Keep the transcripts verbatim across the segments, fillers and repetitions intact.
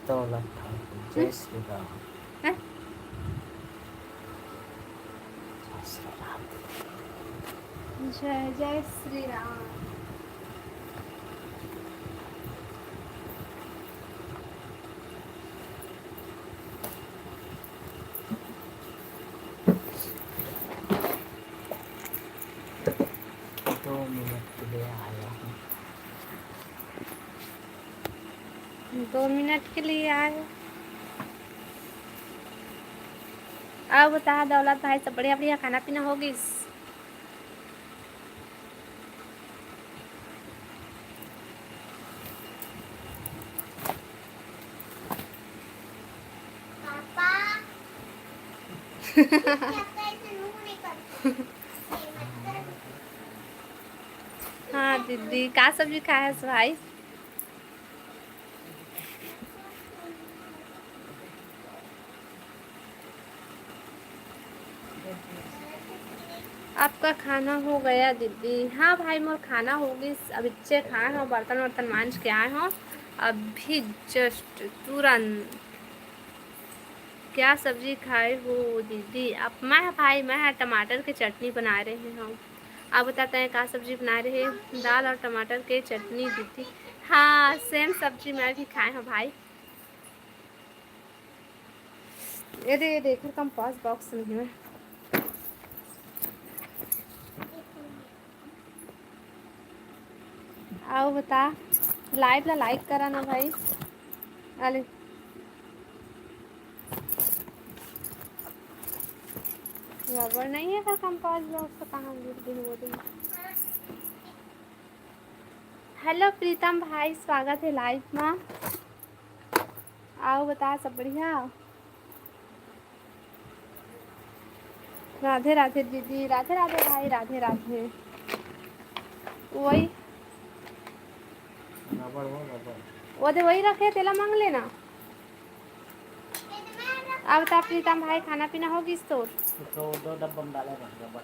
दौलत ठाकुर, जय श्री राम। हैं? जय श्री राम। जय जय श्री राम। दो मिनट के लिए आया हूँ। दो मिनट के लिए आए। अउ बता दौलत भाई, सब बढ़िया बढ़िया खाना पीना हो गिस? पापा। हाँ दीदी, का सब्जी खाए हस भाई? आपका खाना हो गया दीदी? हाँ भाई, मोर खाना हो गिस, अभिच्चे खाए हों, बर्तन वर्तन मांज के आए हों अभी just तुरंत। क्या सब्जी खाए हो दीदी आप? मैं, भाई, मैं टमाटर के चटनी बना रहे हों। आप बता तैं का सब्जी बना रहे? दाल और टमाटर के चटनी दीदी। हाँ, same सब्जी मैं भी खाए हों भाई। ये दे, ये दे, एकर compass box नहीं है। अउ बता, live ला like करा ना भाई। अले, रबड़ नहीं है का compass box, तो कहाँ गिर गई वो दिन? Hello प्रीतम भाई, स्वागत है live मा। अउ बता, सब बढ़िया? राधे राधे दीदी, राधे राधे भाई, राधे राधे। वही रबड़ हो, रबड़। वो दे, वही रखे, तेला मांग लेना। अउ बता प्रीतम भाई, खाना पीना हो गिस तोर? तो दो डब्बा में डाले बस रबड़।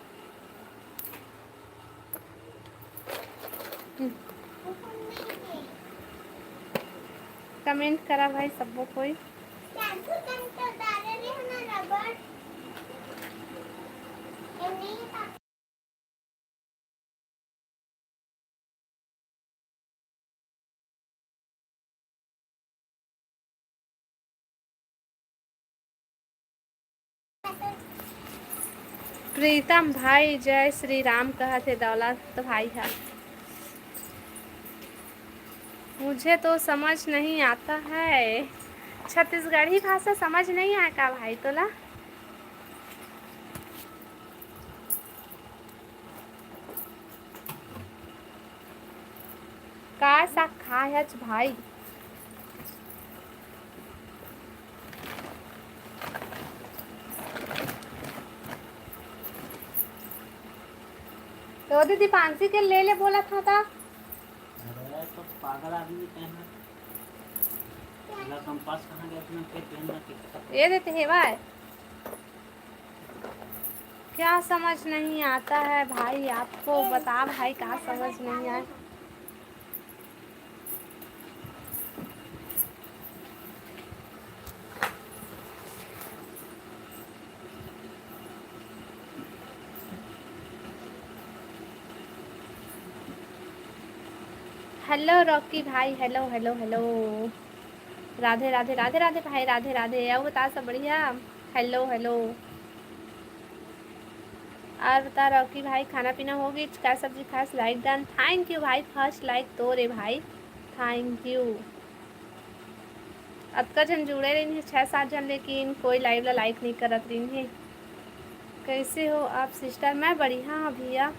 Comment करा भाई सब्बो कोई। प्रीतम भाई जय श्री राम कहत हे दौलत भाई हा। मुझे तो समझ नहीं आता है, छत्तीसगढ़ी भाषा समझ नहीं आए का भाई तोला? का साग खाए हच भाई? तो दीदी पांसी के ले ले बोलत हंव ता। अरे तो पागल आदमी कहे ना। मेरा कंपास कहाँ गया? अपना खेत में ना कितना ये देते हेवाय। क्या समझ नहीं आता है भाई आपको? बता भाई, का समझ नहीं आए? Hello रॉकी भाई, hello, hello, hello। राधे, राधे, राधे, राधे भाई, राधे, राधे। अउ बता, सब बढ़िया? Hello, hello। अउ बता रॉकी भाई, खाना पीना हो गे? का सब्जी खास? Like done। Thank you भाई, first like तोर ए भाई, thank you। अतका झन जुड़े रहिन हे, छह सात झन, लेकिन कोई live ला like नहीं करत रहिन हे। कैसे हो आप sister? मैं बढ़िया हूँ भैया।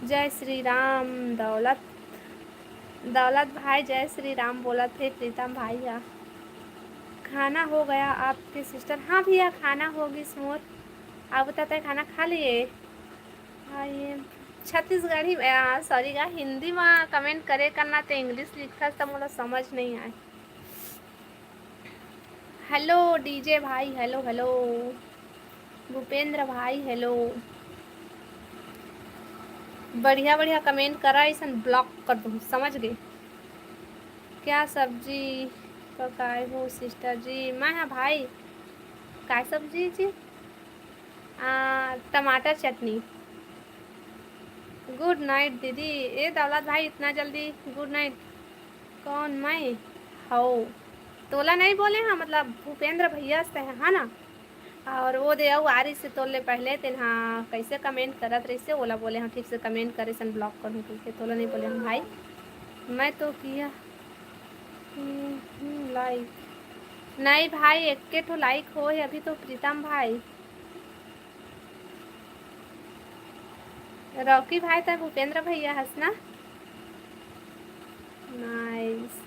जय श्री राम दौलत, दौलत भाई जय श्री राम बोलत हे प्रीतम भाई हा। खाना हो गया आपके sister? हाँ भैया, खाना हो गिस मोर। आप बता, तय खाना खा लिए? हाँ, ये छत्तीसगढ़ी, आ, sorry गा, हिंदी मा comment करे करना, ते English लिखथस त मोला समझ नहीं आए। Hello DJ भाई, hello, hello। भूपेंद्र भाई, hello। बढ़िया बढ़िया comment करा, अइसन block कर दूँ, समझ गे? क्या सब्जी पकाए हो सिस्टर जी? मैं, हाँ भाई, काय सब्जी जी? आ, टमाटर चटनी। गुड नाइट दीदी। ए दौलत भाई, इतना जल्दी गुड नाइट? कौन मैं? हौ, तोला नहीं बोले हाँ, मतलब भूपेंद्र भैया से है, है ना? और वो दे अउ आरी से तोले पहले तेन हाँ कैसे कमेंट करत रहिसे, ओला बोले हाँ ठीक से कमेंट करे सन ब्लॉक करूँ कहिके, तोला नहीं बोले हाँ भाई। मैं तो किया हम्म, लाइक नहीं भाई, एक के ठो लाइक हो है अभी तो प्रीतम भाई। रॉकी भाई, तै भूपेंद्र भैया हस ना? नाइस।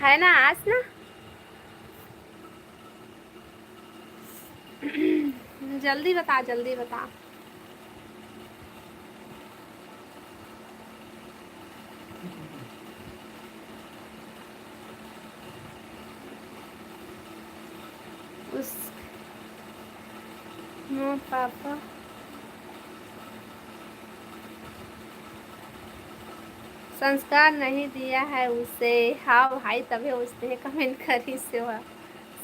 है ना, आस ना? जल्दी बता, जल्दी बता। उस, मोर पापा संस्कार नहीं दिया है उसे। हाँ भाई, तभे उसने कमेंट करी से हुआ।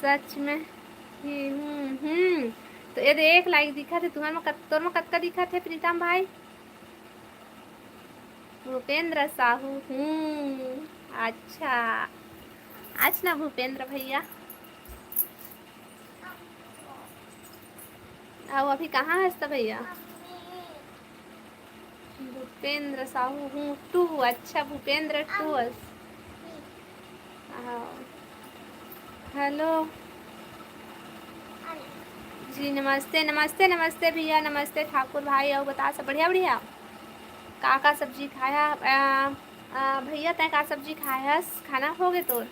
सच में। हम्म, हम्म, हम्म। तो ये दे, एक लाइक दिखा थे तुम्हारे में, कत-, तोर में कतका दिखा थे प्रीतम भाई? भूपेंद्र साहू। हम्म, अच्छा। आज ना भूपेंद्र भैया। आओ, अभी कहाँ हस त भैया? भूपेंद्र साहू हूँ टू। अच्छा, भूपेंद्र टू हस। हाँ। हेलो जी, नमस्ते, नमस्ते, नमस्ते भैया, नमस्ते ठाकुर भाई। अउ बता, सब बढ़िया, बढ़िया? का का सब्जी खाया? आ, आ, भैया, तैं का सब्जी खाया हस? खाना हो गे तोर?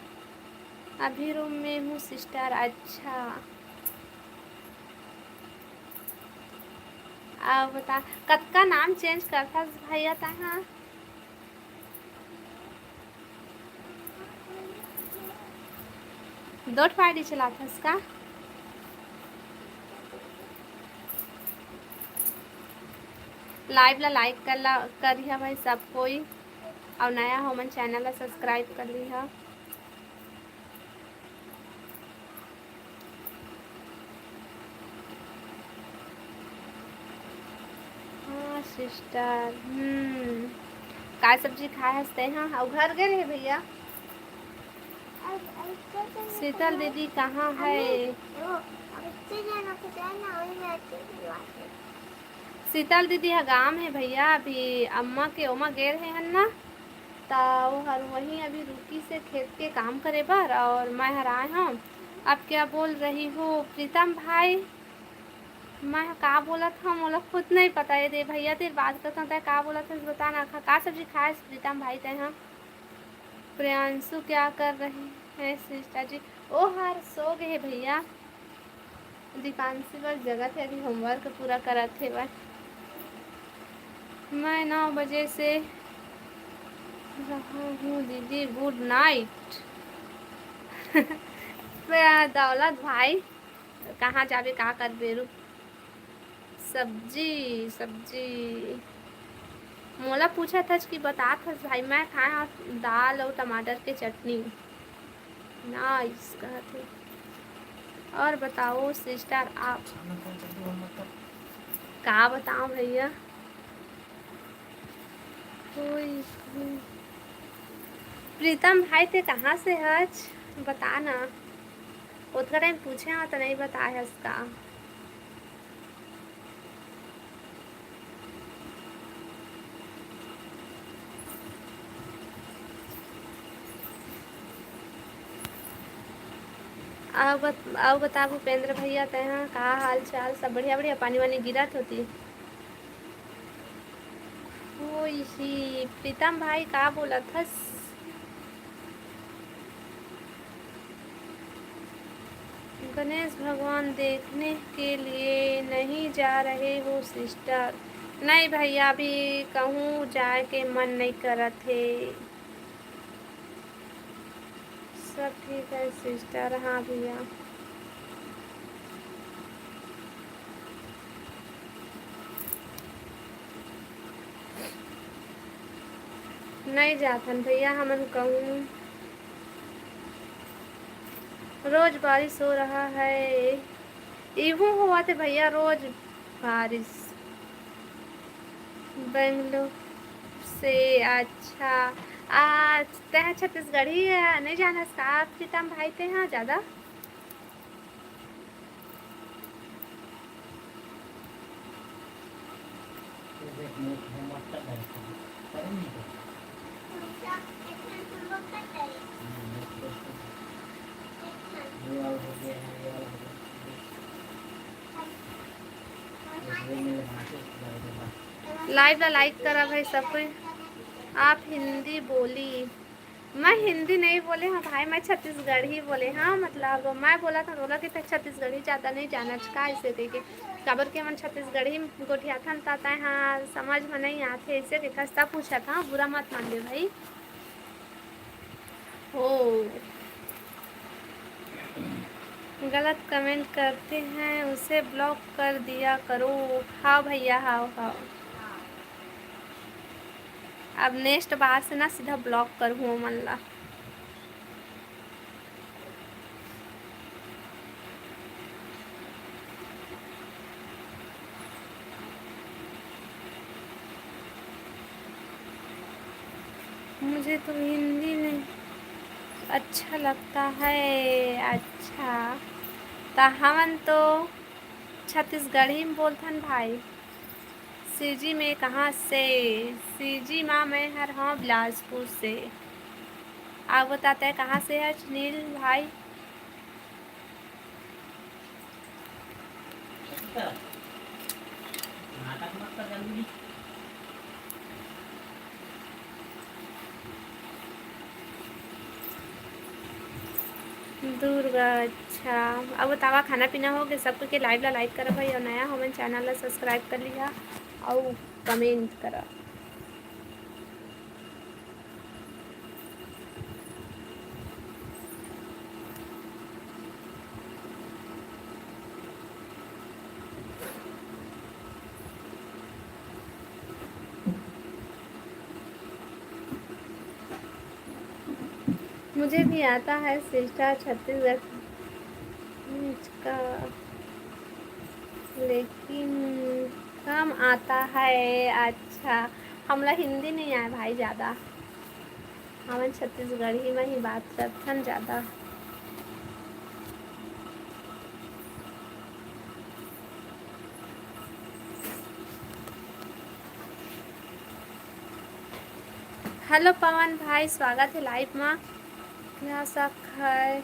अभी रूम में हूँ सिस्टर। अच्छा, अब बता, कतका नाम चेंज करथस भैया तैं हा? दो ठो आईडी चलाथस का? लाइव ला लाइक कर ला, करिहा भाई सब कोई, और नया हो मन चैनल ला सब्सक्राइब कर लिहा। हाँ सिस्टर, हम्म, का सब्जी खाए हस तैं हा? अउ घर गए रहे भैया? शीतल दीदी कहाँ है? शीतल दीदी ह गांव हे भैया, अभी अम्मा के ओमा गए रहे हन ना, त वो हर वहीं अभी रुकी से खेत के काम करे बर, और मैं हर आए हूँ। अब क्या बोल रही हो प्रीतम भाई? मैं का बोलत हूँ, मोला खुद नहीं पता। ये दे भैया, तेर बात करता हूँ, तै का बोलत हस, बता ना, का सब्जी खाए हस प्रीतम भाई तै हा? प्रियांशु क्या कर रहे हैं सिस्टर जी? ओ हर सो गए हे भैया। दीपांशु बस जगत हे, अभी होमवर्क पूरा करत हे बस। मैं नौ बजे से रहा हूँ दीदी, गुड नाइट। दौलत भाई, कहाँ जाबे, का करबे, रुक। सब्जी, सब्जी। मोला पूछत हस कि बतात हस भाई, मैं खाए हव दाल अउ टमाटर के चटनी। नाइस कहत हे। और बताओ सिस्टर आप। का बताओ भैया? कोई, प्रीतम भाई, ते कहाँ से हच? बता ना। ओतका टाइम पूछे हव त नहीं बताए हस का? अउ बत-, अउ बता भूपेंद्र भैया, तैं हा का हाल चाल? सब बढ़िया, बढ़िया? पानी वानी गिरत होती? ओही, प्रीतम भाई का बोलत हस? गणेश भगवान देखने के लिए नहीं जा रहे हो सिस्टर? नहीं भैया, अभी कहूँ जाए के मन नहीं करत हे। सब ठीक है सिस्टर। हाँ भैया। नहीं जाथन भैया, हमन कहूँ रोज बारिश हो रहा है। इहू होवत हे भैया, रोज बारिश। बेंगलुरु से। अच्छा, आज तैं छत्तीसगढ़ी है, नहीं जानस का प्रीतम भाई तैं? हाँ, ज़्यादा लाइव ला लाइक करा भाई सब कोई। आप हिंदी बोली, मैं हिंदी नहीं बोले हाँ भाई, मैं छत्तीसगढ़ी बोले हाँ। मतलब मैं बोला था तोला कि तैं छत्तीसगढ़ी ज़्यादा नहीं जानस का, ऐसे कहिके। काबर कि हमन छत्तीसगढ़ी गोठियाथन त तैं हाँ समझ में नहीं आथे, ऐसे कहिके। तब पूछा था, बुरा मत मान ले भाई। ओ, गलत कमेंट करते हैं उसे ब्लॉक कर दिया करो। हाँ भैया, हाँ, हाँ। अब नेक्स्ट बार से ना सीधा ब्लॉक करहूँ ओमन ला। मुझे तो हिंदी नहीं अच्छा लगता है। अच्छा, त हमन तो छत्तीसगढ़ी में बोलथन भाई। सीजी में कहाँ से? सीजी माँ मैं हर हूँ बिलासपुर से। आप बता, तैं कहाँ से है सुनील भाई? दुर्गा, अच्छा। अब बतावा, खाना पीना हो गए सबके? लाइव ला लाइक करा भाई, और नया हो मन चैनल ला सब्सक्राइब कर लिया और कमेंट करा। मुझे भी आता है सिस्टर छत्तीसगढ़ का, लेकिन कम आता है। अच्छा, हमला हिंदी नहीं आए भाई ज़्यादा। हमन छत्तीसगढ़ी में ही बात करथन ज़्यादा। हेलो पवन भाई, स्वागत है लाइव में। क्या साग खाए?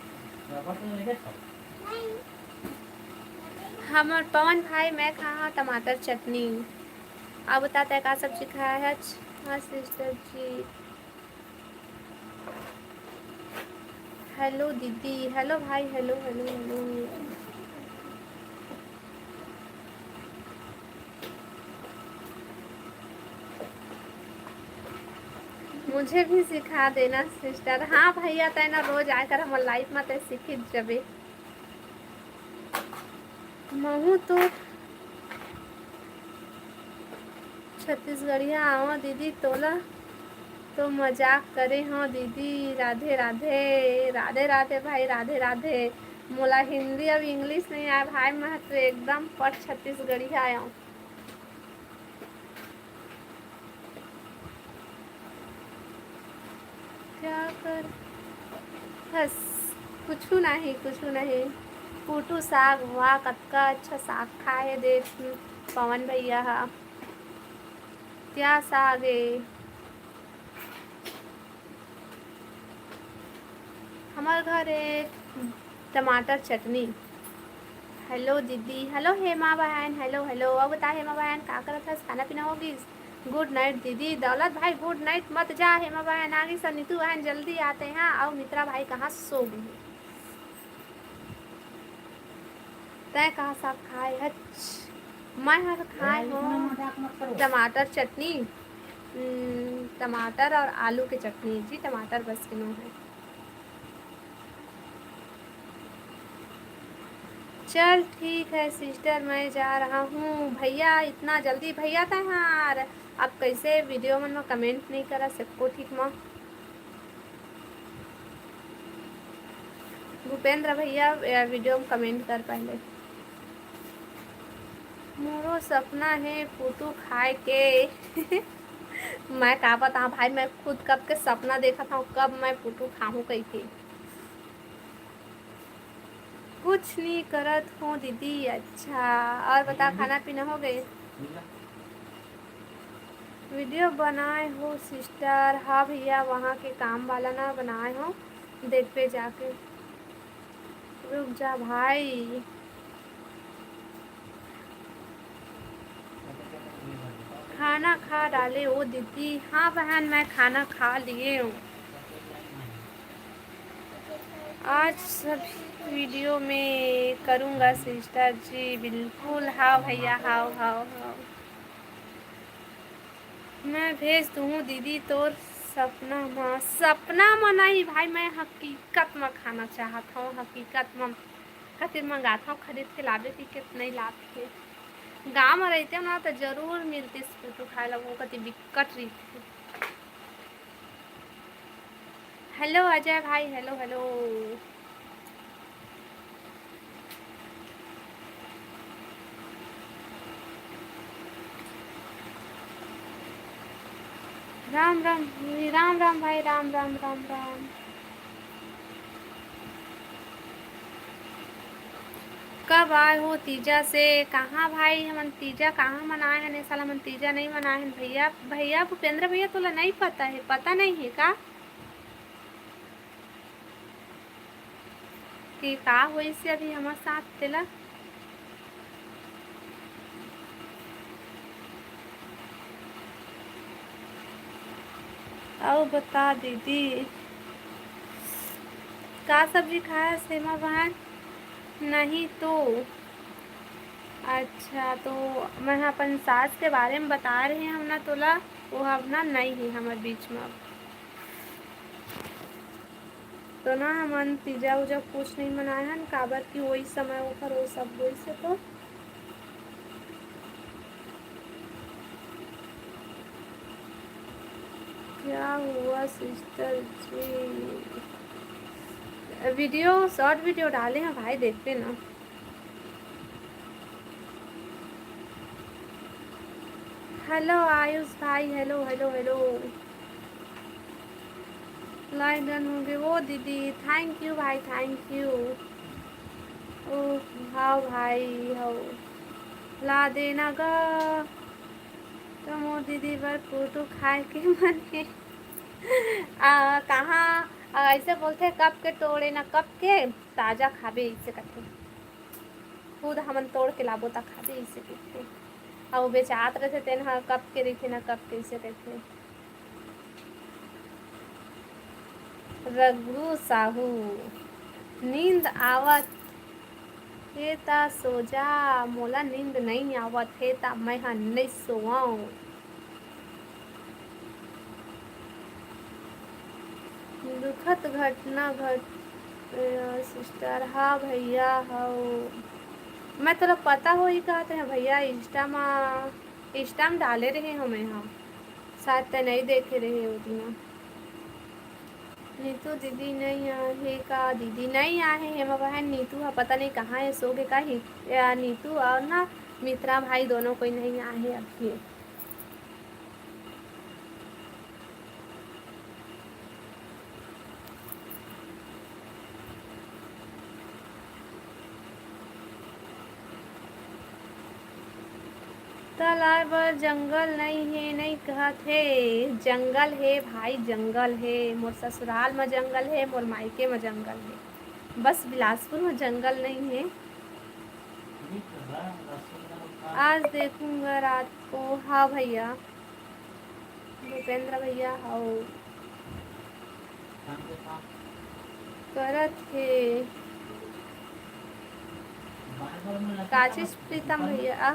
हमर पवन भाई, मैं खाहा टमाटर चटनी। आप बता, तैं का सब्जी खाया है? हाँ सिस्टर जी। हेलो दीदी, हेलो भाई, हेलो, हेलो, हेलो। मुझे भी सिखा देना सिस्टर। हाँ भैया, तैं ना रोज आकर हमर लाइव में तैं सीखित जबे। महू तो छत्तीसगढ़िया आवा दीदी, तोला तो मजाक करे हो दीदी। राधे राधे, राधे राधे भाई, राधे राधे। मोला हिंदी अउ इंग्लिश नहीं आए भाई, मैं तो एकदम पट छत्तीसगढ़िया आया हूँ। क्या कर, बस कुछु नहीं, कुछु नहीं। पुटू साग, वाह, कतका अच्छा साग खाए दे पवन भैया हा। क्या साग ए? हमर घर ए टमाटर चटनी। हेलो दीदी, हेलो हेमा बहन, हेलो, हेलो। अब बता हेमा बहन, का करत हस? खाना पीना हो गिस? गुड नाइट दीदी। दौलत भाई, गुड नाइट मत जा, हेमा बहन आ गिस, नीतू बहन जल्दी आते हैं। अउ मित्रा भाई कहाँ सो गे? तैं का साग खाए हच? मैं हर खाए हूँ टमाटर चटनी, हम्म, टमाटर और आलू के चटनी जी, टमाटर बस के नो है। चल ठीक है सिस्टर, मैं जा रहा हूँ। भैया इतना जल्दी, भैया तैं हार आप कैसे video मन म comment नहीं करा सकबो, ठीक म? भूपेंद्र भैया, या video म comment कर पहले। मोरो सपना हे पुटू खाए के। मैं का बताऊँ भाई, मैं खुद कब के सपना देखत हूँ, कब मैं पुटू खाहूँ कह के। कुछ नहीं करत हूँ दीदी। अच्छा, और बता, खाना पीना हो गए? Video बनाए हो sister? हाँ भैया, वहाँ के काम वाला ना बनाए हो, देखबे जाके। रुक जा भाई। खाना खा डाले हो दीदी? हाँ बहन, मैं खाना खा लिए हूँ। आज सब video में करूँगा sister जी, बिल्कुल। हाँ भैया, हाँ, हाँ, हाँ। मैं भेज दूँ दीदी तोर सपना म। सपना म नहीं भाई, मैं हकीकत म खाना चाहत हूँ, हकीकत म। खातिर मंगात हूँ, खरीद के लाबे कि के नहीं लात हे। गाँव म रहते ना तो जरूर मिलतीस पुटू खाए ला, वो कति बिकट रहिथे। Hello अजय भाई, hello, hello। राम राम, राम राम भाई, राम राम, राम राम। कब आए हो तीजा से? कहाँ भाई, हमन तीजा कहाँ मनाए हन? ए साल हमन तीजा नहीं मनाए हन भैया। भैया भूपेंद्र भैया, तोला नहीं पता है, पता नहीं है का? कि का होइस अभी हमर साथ तेला। अउ बता दीदी, का सब्जी खाए हस हेमा बहन? नहीं तो अच्छा, तो मैं ह अपन सास के बारे में बता रहे हूँ ना तोला, वो ह अब ना नहीं है हमर बीच में अब। तो ना हमन तीजा उजा कुछ नहीं मनाए हन, काबर कि वही समय ओखर वो सब वही से तो। क्या हुआ sister जी? Video, short video डाले हैं भाई, देखते ना। Hello आयुष भाई, hello, hello, hello। Live done हो गए वो दीदी, thank you भाई, thank you। ओ हाँ भाई, हो ला देना गा। तो मोर दीदी बर फोटो खाए के मन हे। आ, कहाँ, आ, ऐसे बोलथे, कब के तोड़े ना, कब के ताजा खाबे, ऐसे कथे। खुद हमन तोड़ के लाबो त खाबे, ऐसे कथे। अउ बेचात रहिथे, तेन ह कब के रहिथे ना, कब के, ऐसे कथे। रघु साहू, नींद आवत हे त सो जा, मोला नींद नइ आवत हे त मैं ह नइ सोवंव। दुखद घटना घट, अ, sister, हाँ भैया, हव। मैं तोला पता होही कहत हे भैया, Insta म, Insta म डाले रहे हमें, हाँ। शायद तै नइ देखे रहे ओ दिन। नीतू दीदी नइ आहे का? दीदी नइ आहे, हेमा बहन। नीतू ह पता नइ कहाँ हे, सो गे का ही, या नीतू अउ ना मित्रा भाई दोनों कोई नइ आहे अभी। त लाए बर जंगल नइ हे, नइ कहत हे। जंगल हे भाई, जंगल हे। मोर ससुराल म जंगल हे, मोर मायके म जंगल हे। बस बिलासपुर म जंगल नइ हे। आज देखूंगा रात को। हाँ भैया। भूपेंद्र भैया हव। करत हे। काचिस प्रीतम भैया, आ?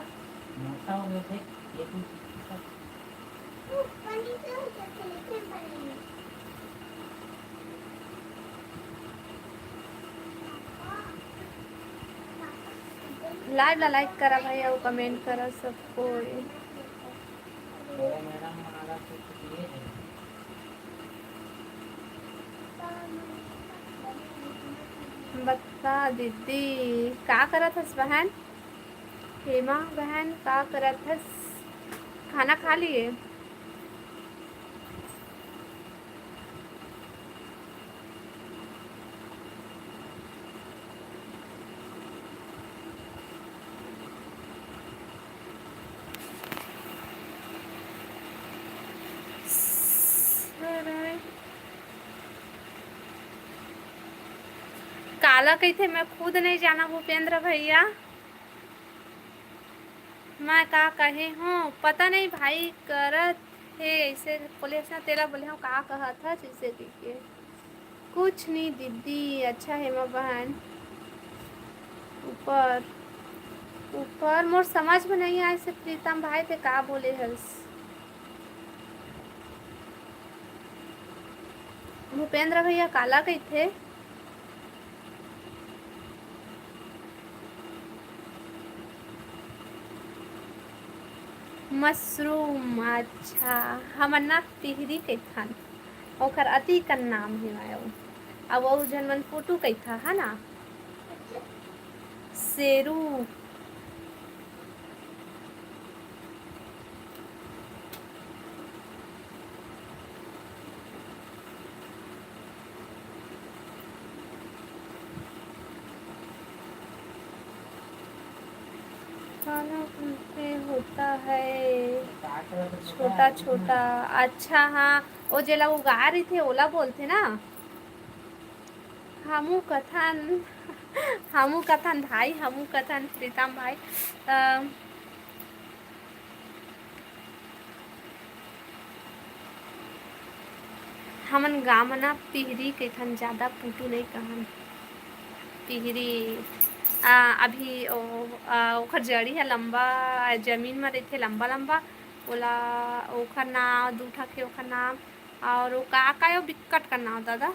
Live ला like करा भाई, अउ comment करा सब कोई। बता दीदी, का करत हस बहन? हेमा बहन, का करत हस? खाना खा लिए? काला कहिथे, मैं खुद नहीं जाना भूपेंद्र भैया। मैं का कहे हूँ, पता नहीं भाई करत हे ऐसे बोले, ऐसा तेला बोले हूँ, का कहत हस ऐसे कहिके। कुछ नहीं दीदी, अच्छा हेमा बहन। ऊपर, ऊपर मोर समझ में नहीं आए से प्रीतम भाई ते का बोले हस। भूपेंद्र भैया काला कहिथे? मशरूम, अच्छा, हमन ना तिहरी कहिथन, ओखर अति कन नाम हे। अउ, अउ झन मन फोटो कहिथा, है ना? सेरू। काला बोलते होता है, छोटा छोटा। अच्छा, हाँ, वो जेला उगा रही थे, ओला बोलते ना। हमू कथन, हमू कथन भाई, हमू कथन प्रीतम भाई। अ, हमन गाँव म ना पिहरी कहिथन, जादा पुटू नइ कहन। पिहरी, आ, अभी ओ, आ, ओखर जड़ी ह लंबा, जमीन म रहिथे, लंबा लंबा, ओला, ओखर नाव, दू ठक हे ओखर नाव, अउ ओ का, का हे ओ बिक्कट कर नाव दादा।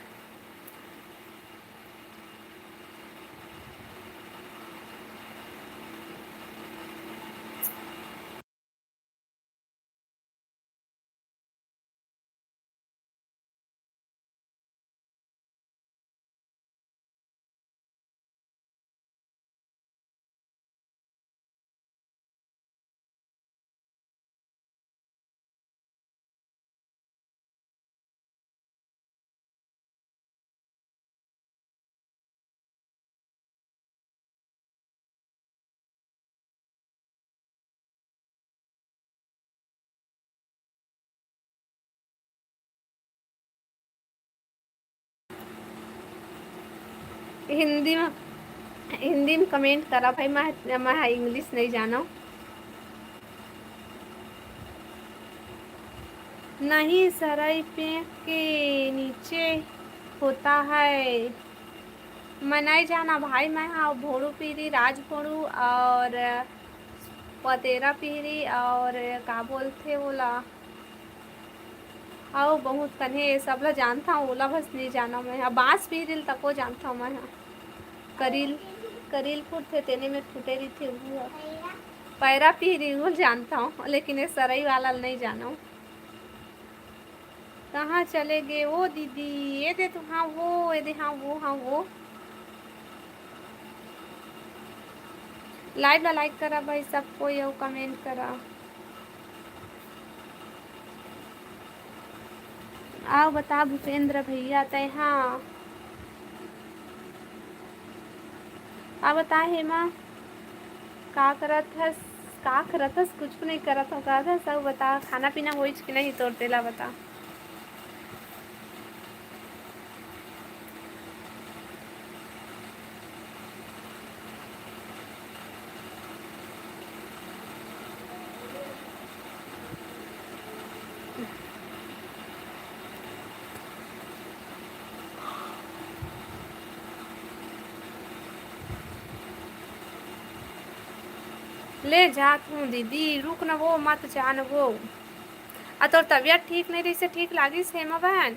हिंदी में, हिंदी में comment करा भाई, मैं, मैं English नहीं जानव। नहीं, सरई पेड़ के नीचे होता है। मैं नहीं जाना भाई, मैं हाँ भोड़ू पीरी, राज भोड़ू और पतेरा पीरी और का बोलथे ओला, अउ बहुत कन हे, सबला जानथव, ओला बस नइ जानव मैं ह। बांस पीरी ल तको जानथव मैं ह। करील, करील फूटथे, तेने में फूटे रहिथे, उहू ह। पैरा पीरी, उहू ल जानथव, लेकिन ये सरई वाला ल नइ जानव। कहाँ चले गे ओ दीदी? ये दे तो, हाँ वो, ये दे, हाँ वो, हाँ वो। Live ला like करा भाई सब कोई, अउ comment करा। अउ बता भूपेंद्र भैया, तैं हाँ। अउ बता हेमा, का करत हस? का करत हस? कुछु नहीं करत हव, करत हस। अउ बता, खाना पीना होइच कि नहीं तोर, तेला बता। ले जात हूँ दीदी, रुक न वो, मत जा न वो। आ तोर तबीयत ठीक नहीं रहिसे, ठीक लागिस हेमा बहन?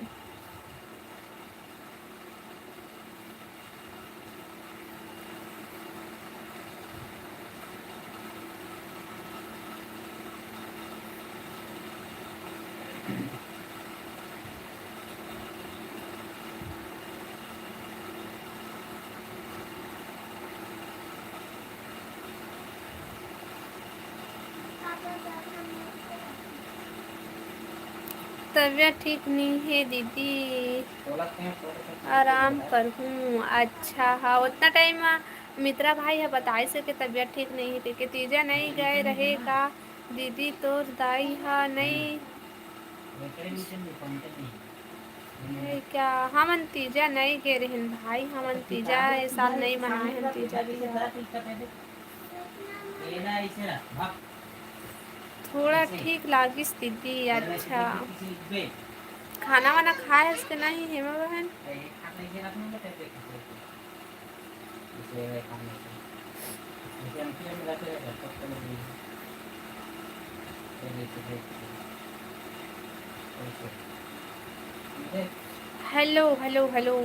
तबीयत ठीक नहीं है दीदी, आराम करहूँ। अच्छा, हाँ, उतना टाइम मित्रा भाई ह बताइस के तबीयत ठीक नहीं है, के तीजा नहीं गए रहे का दीदी? तोर दाई ह नहीं है क्या? हमन तीजा नहीं गे रहेन भाई, हमन तीजा ए साल नहीं मनाए हन तीजा तिहार। थोड़ा ठीक लागिस दीदी। अच्छा, खाना वाना खाए हस के नहीं हेमा बहन? Hello, hello, hello.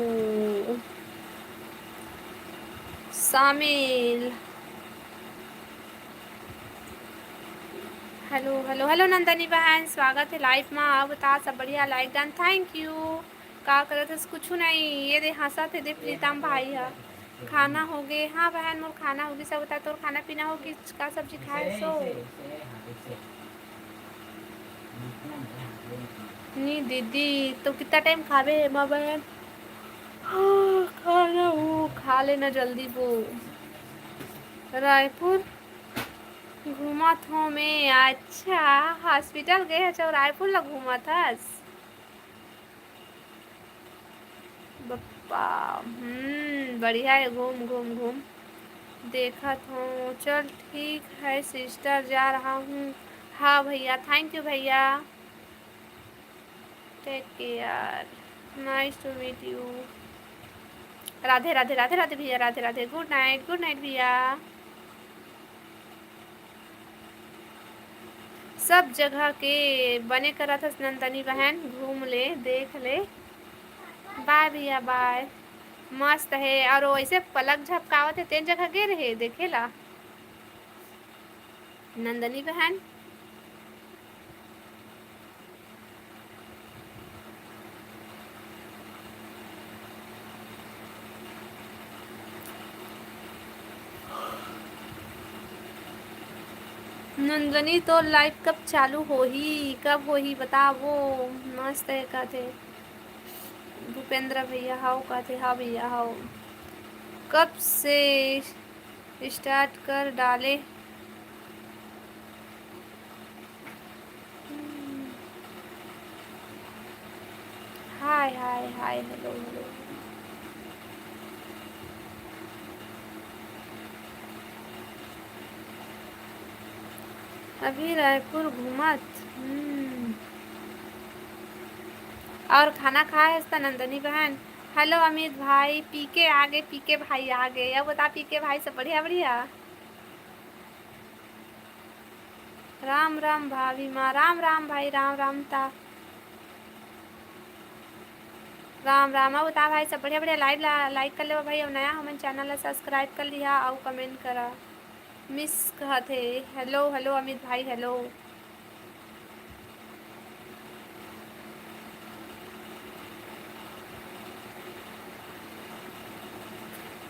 शामिल। हेलो, हेलो, हेलो नंदनी बहन, स्वागत है लाइव मा। आप बता, सब बढ़िया? लाइक डन, थैंक यू। का करत हस? कुछ नहीं, ये दे हंसत है दे प्रीतम भाई ह। खाना हो गे? हाँ बहन, मोर खाना हो गे। सब बता, तोर खाना पीना हो गे? का सब्जी खाए सो? नी दीदी, तो कितना टाइम खाबे हेमा बहन? हाँ, खाना हो, खा लेना जल्दी वो। रायपुर घूमत हो मैं। अच्छा, हॉस्पिटल गए हस अउ रायपुर ला घूमत हस? बप्पा, हम्म, बढ़िया है, घूम, घूम, घूम। देखत हूँ, चल ठीक है सिस्टर, जा रहा हूँ। हाँ भैया, थैंक यू भैया, take care, nice to meet you. Radhe Radhe, Radhe Radhe भैया, राधे राधे, गुड नाइट, गुड नाइट भैया। सब जगह के बने करत हस नंदनी बहन, घूम ले, देख ले। बाय भैया, बाय। मस्त हे, अउ वैसे पलक झपकावत हे, तेन जगह गे रहे देखे ला नंदनी बहन। नंदनी, तोर लाइव कब चालू होही, कब होही बतावो? मस्त है कहते भूपेंद्र भैया, हाव कहते, हाँ भैया, हाव। कब से स्टार्ट कर डाले। हाय, हाय, हाय, हेलो, हेलो। अभी रायपुर घूमत। हम्म। और खाना खाए हस त नंदनी बहन? हेलो अमित भाई, पीके आ गए, पीके भाई आ गए। अब बता पीके भाई, सब बढ़िया, बढ़िया? राम राम भाभी माँ, राम राम भाई, राम राम ता। राम राम। अब बता भाई, सब बढ़िया, बढ़िया? लाइव ला लाइक कर लेवा भाई, अब नया हमन चैनल ला सब्सक्राइब कर लिहा, अउ कमेंट करा। मिस कहत हे, हेलो, हेलो अमित भाई, हेलो।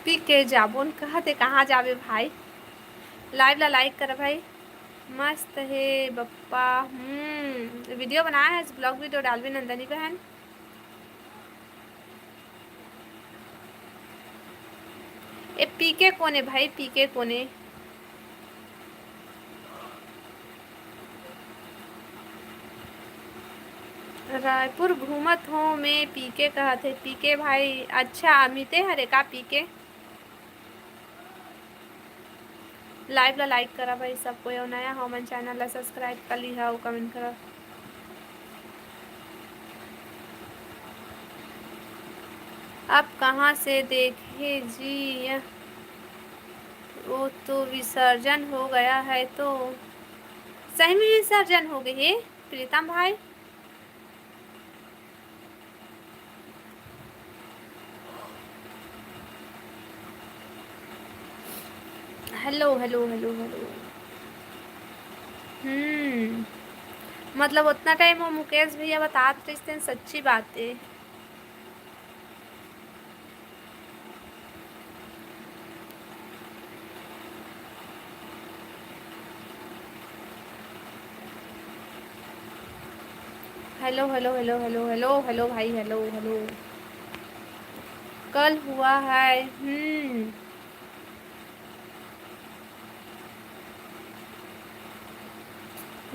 पीके जाबोन कहत हे, कहाँ जाबे भाई? लाइव ला लाइक कर भाई। मस्त हे बप्पा। हम्म, वीडियो बनाए हस, ब्लॉग वीडियो डालबे नंदनी बहन। ए पीके कोने भाई, पीके कोने? रायपुर घूमत हो मैं, पीके कहत हे। पीके भाई, अच्छा अमिते हरे का पीके? लाइव ला लाइक करा भाई सब कोई, अउ नया हो मन चैनल ला सब्सक्राइब कर लिहा अउ कमेंट करा। आप कहाँ से देखे जी? वो तो विसर्जन हो गया है तो। सही में विसर्जन हो गए हे प्रीतम भाई? Hello, hello, hello, hello. हम्म, मतलब उतना टाइम वो मुकेश भैया बतात रहिस तेन, सच्ची बात है। Hello, hello, hello, hello, hello, hello भाई, हेलो, हेलो। कल हुआ है, हम्म।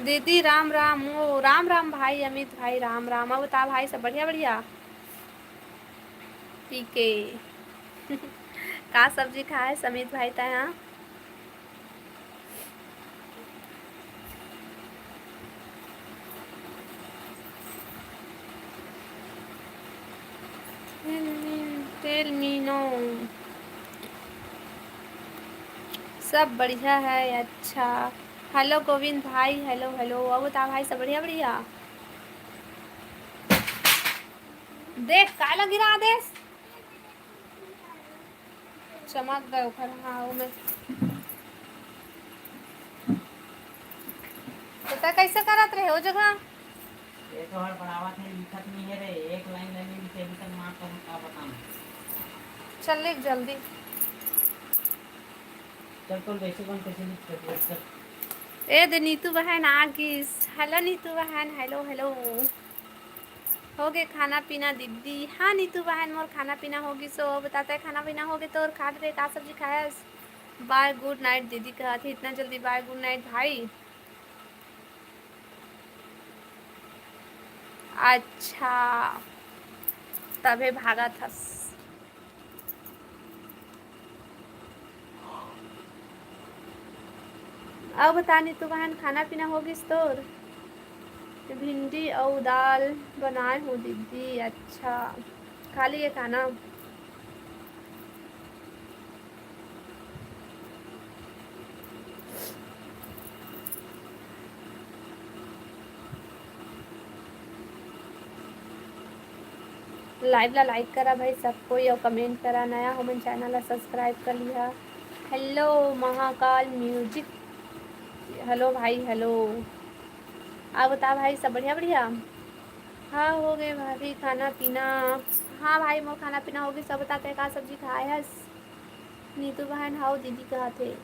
दीदी राम राम, ओ राम राम भाई अमित भाई, राम राम। अब बता भाई, सब बढ़िया, बढ़िया? पीके। का सब्जी खाए अमित भाई तैं, हाँ? Tell me, tell me no। सब बढ़िया है, अच्छा। हेलो गोविंद भाई, हेलो, हेलो। अब बता भाई, सब बढ़िया, बढ़िया? देख, काला गिरा देस। चमक गए ओकर, हाँ, वो में। तो तैं कैसे करत रहे ओ जगह? ये तो हड़बड़ावत है, लिखत नहीं है रे, एक लाइन लाइन लिखे, अभी तक मार करूँ, का बताऊँ? चल लिख जल्दी। चल, तो वैसे कौन कैसे लिख सकते हैं, चल। ए दे नीतू बहन आ गिस। हेलो नीतू बहन, हेलो, हेलो। हो गे खाना पीना दीदी? हाँ नीतू बहन, मोर खाना पीना हो गिस। ओ बता, तैं खाना पीना हो गे तोर? खा ले, का सब्जी खायस? Bye, good night दीदी कहत हे, इतना जल्दी bye, good night भाई। अच्छा, तभे भागत हस। अउ बता नीतू बहन, खाना पीना हो गिस तोर? भिंडी अउ दाल बनाए हो दीदी। अच्छा, खा लिए खाना? Live ला like करा भाई सब कोई, अउ comment करा। नया हो मन channel ला subscribe कर लिहा। Hello महाकाल music, hello भाई, hello। अउ बता भाई, सब बढ़िया, बढ़िया? हाँ, हो गे भाभी खाना पीना। हाँ भाई, मोर खाना पीना हो गे। सब बता, तैं का सब्जी खाए हस? नीतू बहन, हाउ दीदी कहत हे।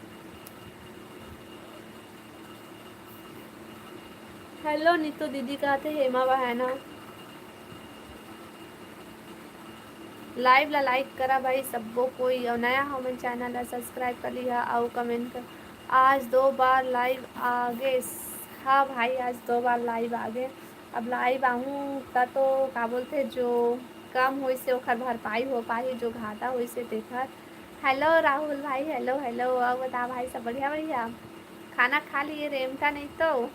Hello नीतू दीदी कहत हे हेमा बहन ह। Live ला like करा भाई सब्बो कोई, अउ नया हो मन channel ला subscribe कर लिहा अउ comment कर। आज दो बार live आ गे। हाँ भाई, आज दो बार live आ गे। अब live आहूँ त तो का बोलथे, जो कम होइसे ओखर भरपाई हो पाही, जो घाटा होइसे तेखर। Hello राहुल भाई, hello, hello। अउ बता भाई, सब बढ़िया, बढ़िया? खाना खा लिए रेमटा नहीं तो?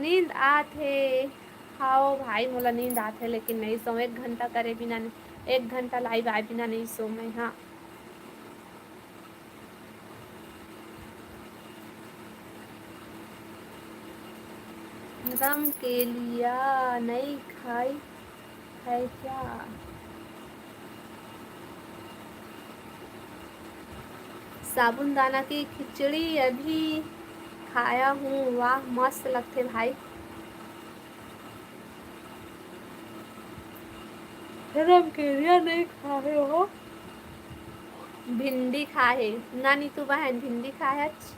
नींद आत हे। हाओ भाई, मोला नींद आत हे, लेकिन नहीं सों। एक घंटा करे बिना नहीं, एक घंटा live आए बिना नहीं सों मैं, हाँ। रमकेलिया नहीं खाई है क्या? साबूदाना की खिचड़ी अभी खाया हूँ, वाह, मस्त लगथे भाई। रमकेलिया नहीं खाए हो? भिंडी खाए हे ना नीतू बहन, भिंडी खाए हच।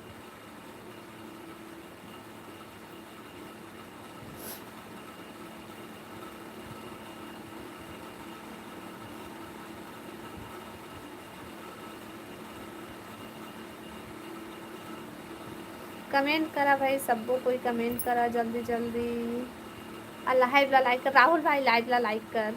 Comment करा भाई, सब्बो कोई comment करा जल्दी जल्दी। अउ live ला like कर राहुल भाई, live ला like कर।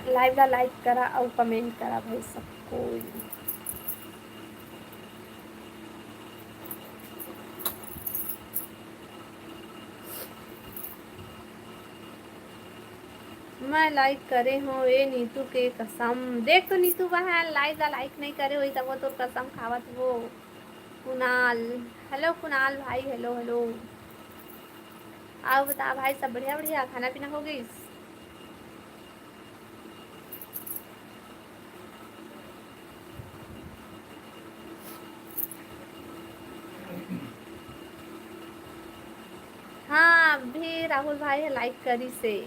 Live ला like करा अउ comment करा भाई सब कोई। मैं like करे हों ए नीतू के कसम। देख तो नीतू बहन, live ला like नहीं करे होही तब वो तोर कसम खावत वो। कुणाल, hello कुणाल भाई, hello hello। अउ बता भाई, सब बढ़िया बढ़िया, खाना पीना हो गइस? ही राहुल भाई ह like करिस हे।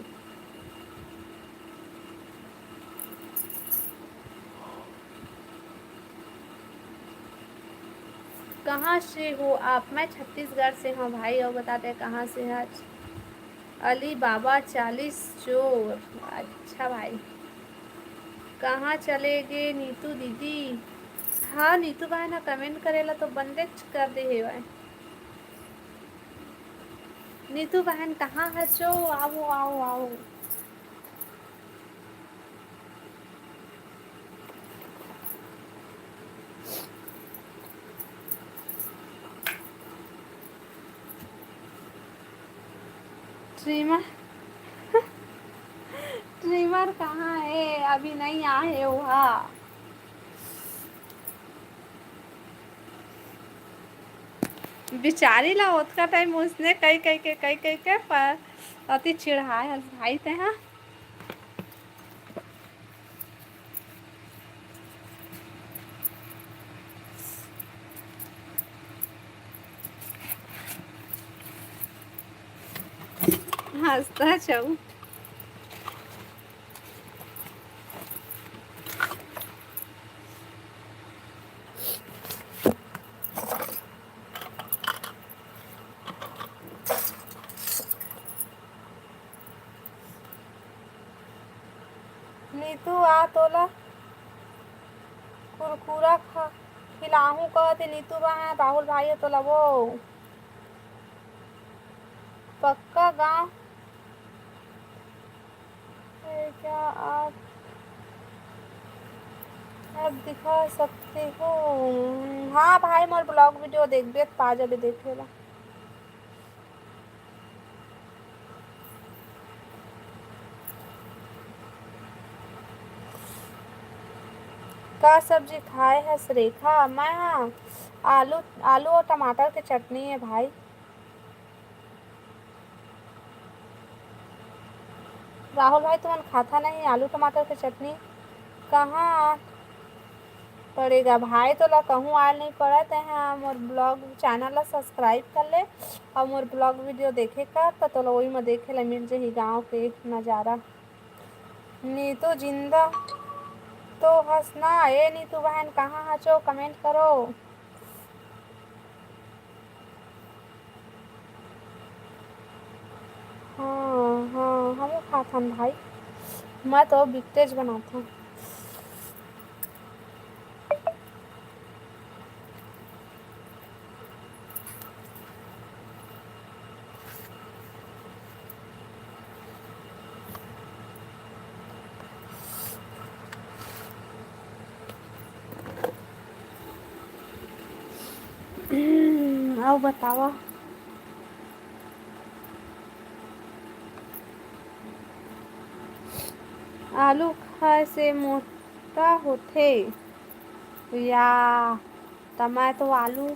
कहाँ से हो आप? मैं छत्तीसगढ़ से हूँ भाई। और बता दे कहाँ से है? अली बाबा चालीस चोर। अच्छा भाई, कहाँ चले गे नीतू दीदी? हाँ नीतू भाई ना comment करेला तो बंदेच कर दे हेवय। नीतू बहन कहाँ हचो? आओ, आओ, आओ। ट्रिमर ट्रिमर कहाँ है? अभी नहीं आए हुआ। बिचारी ला ओतका टाइम उसने कई कई के कई कई के पर अति चिढ़ाए हस भाई ते हा। हंसता छऊ। नीतू आ तोला कुरकुरा खा खिलाहूं कहत हे नीतू बहन, राहुल भाई तोला वो पक्का गांव है क्या आप? आप दिखा सकते हो। हाँ भाई, मोर vlog video देखबे त पा जाबे देखे ला। का सब्जी खाए हस रेखा? मैं हा आलू, आलू और टमाटर के चटनी है भाई। राहुल भाई, तुमन खाता नहीं आलू टमाटर के चटनी? कहाँ पड़ेगा भाई? तोला कहूँ आल नहीं पड़ा, ते हाँ मोर vlog channel ला subscribe कर ले और मोर vlog video देखे कर, तो तोला वही में देखे ला मिल जाही गाँव के नज़ारा। नीतू जिंदा तो हस ना? ए नीतू बहन, कहाँ हचो? Comment करो। हाँ, हाँ, हमू खाथन भाई। मैं तो बिकटेज बनाथन। अउ बतावा, आलू खाए से मोटा होथे या? त मैं तो आलू,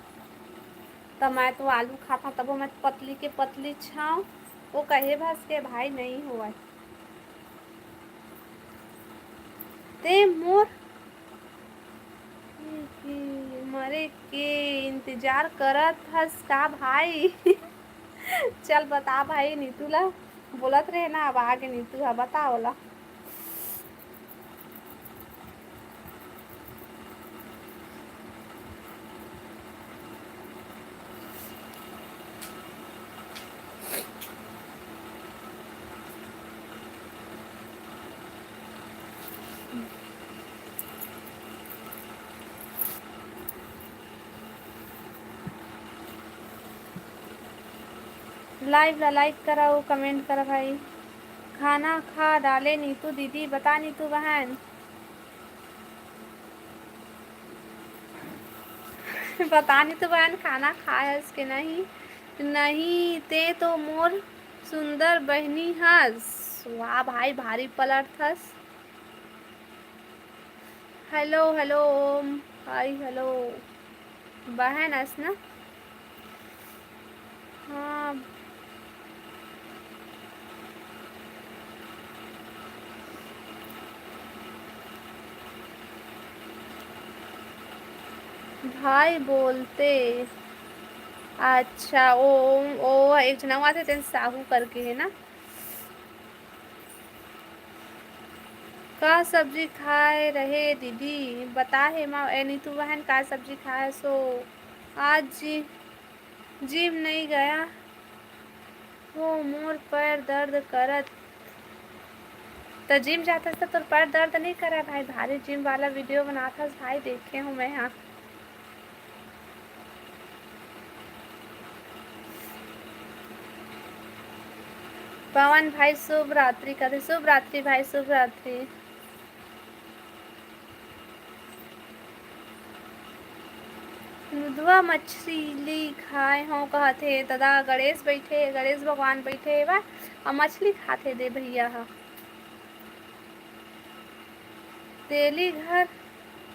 त मैं तो आलू खाता, तभो मैं पतली के पतली छाँव। वो कहे भस के भाई नहीं होवय। ते मोर मरे के इंतजार करत हस का भाई? चल बता भाई, नीतू ला बोलत रहे ना, अब आगे नीतू हा, बता ओला। Live ला like करा अउ comment करा भाई। खाना खा डाले नीतू दीदी, बता नीतू बहन। बता नीतू बहन, खाना खाए हस के नहीं? नहीं, ते तो मोर सुंदर बहिनी हस। वाह भाई, भारी पलट हस। Hello, hello, ओम, hi, hello। बहन अस ना? हाँ। भाई बोलते अच्छा, ओ, ओ एक झन अउ आथे, तेन साहू करके हे ना। का सब्जी खाए रहे दीदी? बता हे मा, ए नीतू बहन, का सब्जी खाए सो? आज जी, जिम नइ गया हो, मोर पैर दर्द करत। त जिम जाथस त तोर पैर दर्द नइ करय भाई, भारी जिम वाला वीडियो बनाथस भाई, देखे हूँ मैं हा। पवन भाई शुभ रात्रि कथे, शुभ रात्रि भाई, शुभ रात्रि। नुधवा मछली खाए हव कहत हे ददा, गणेश बइठे, गणेश भगवान बइठे हे बा, अउ मछली खाथे दे भैया ह। तेली घर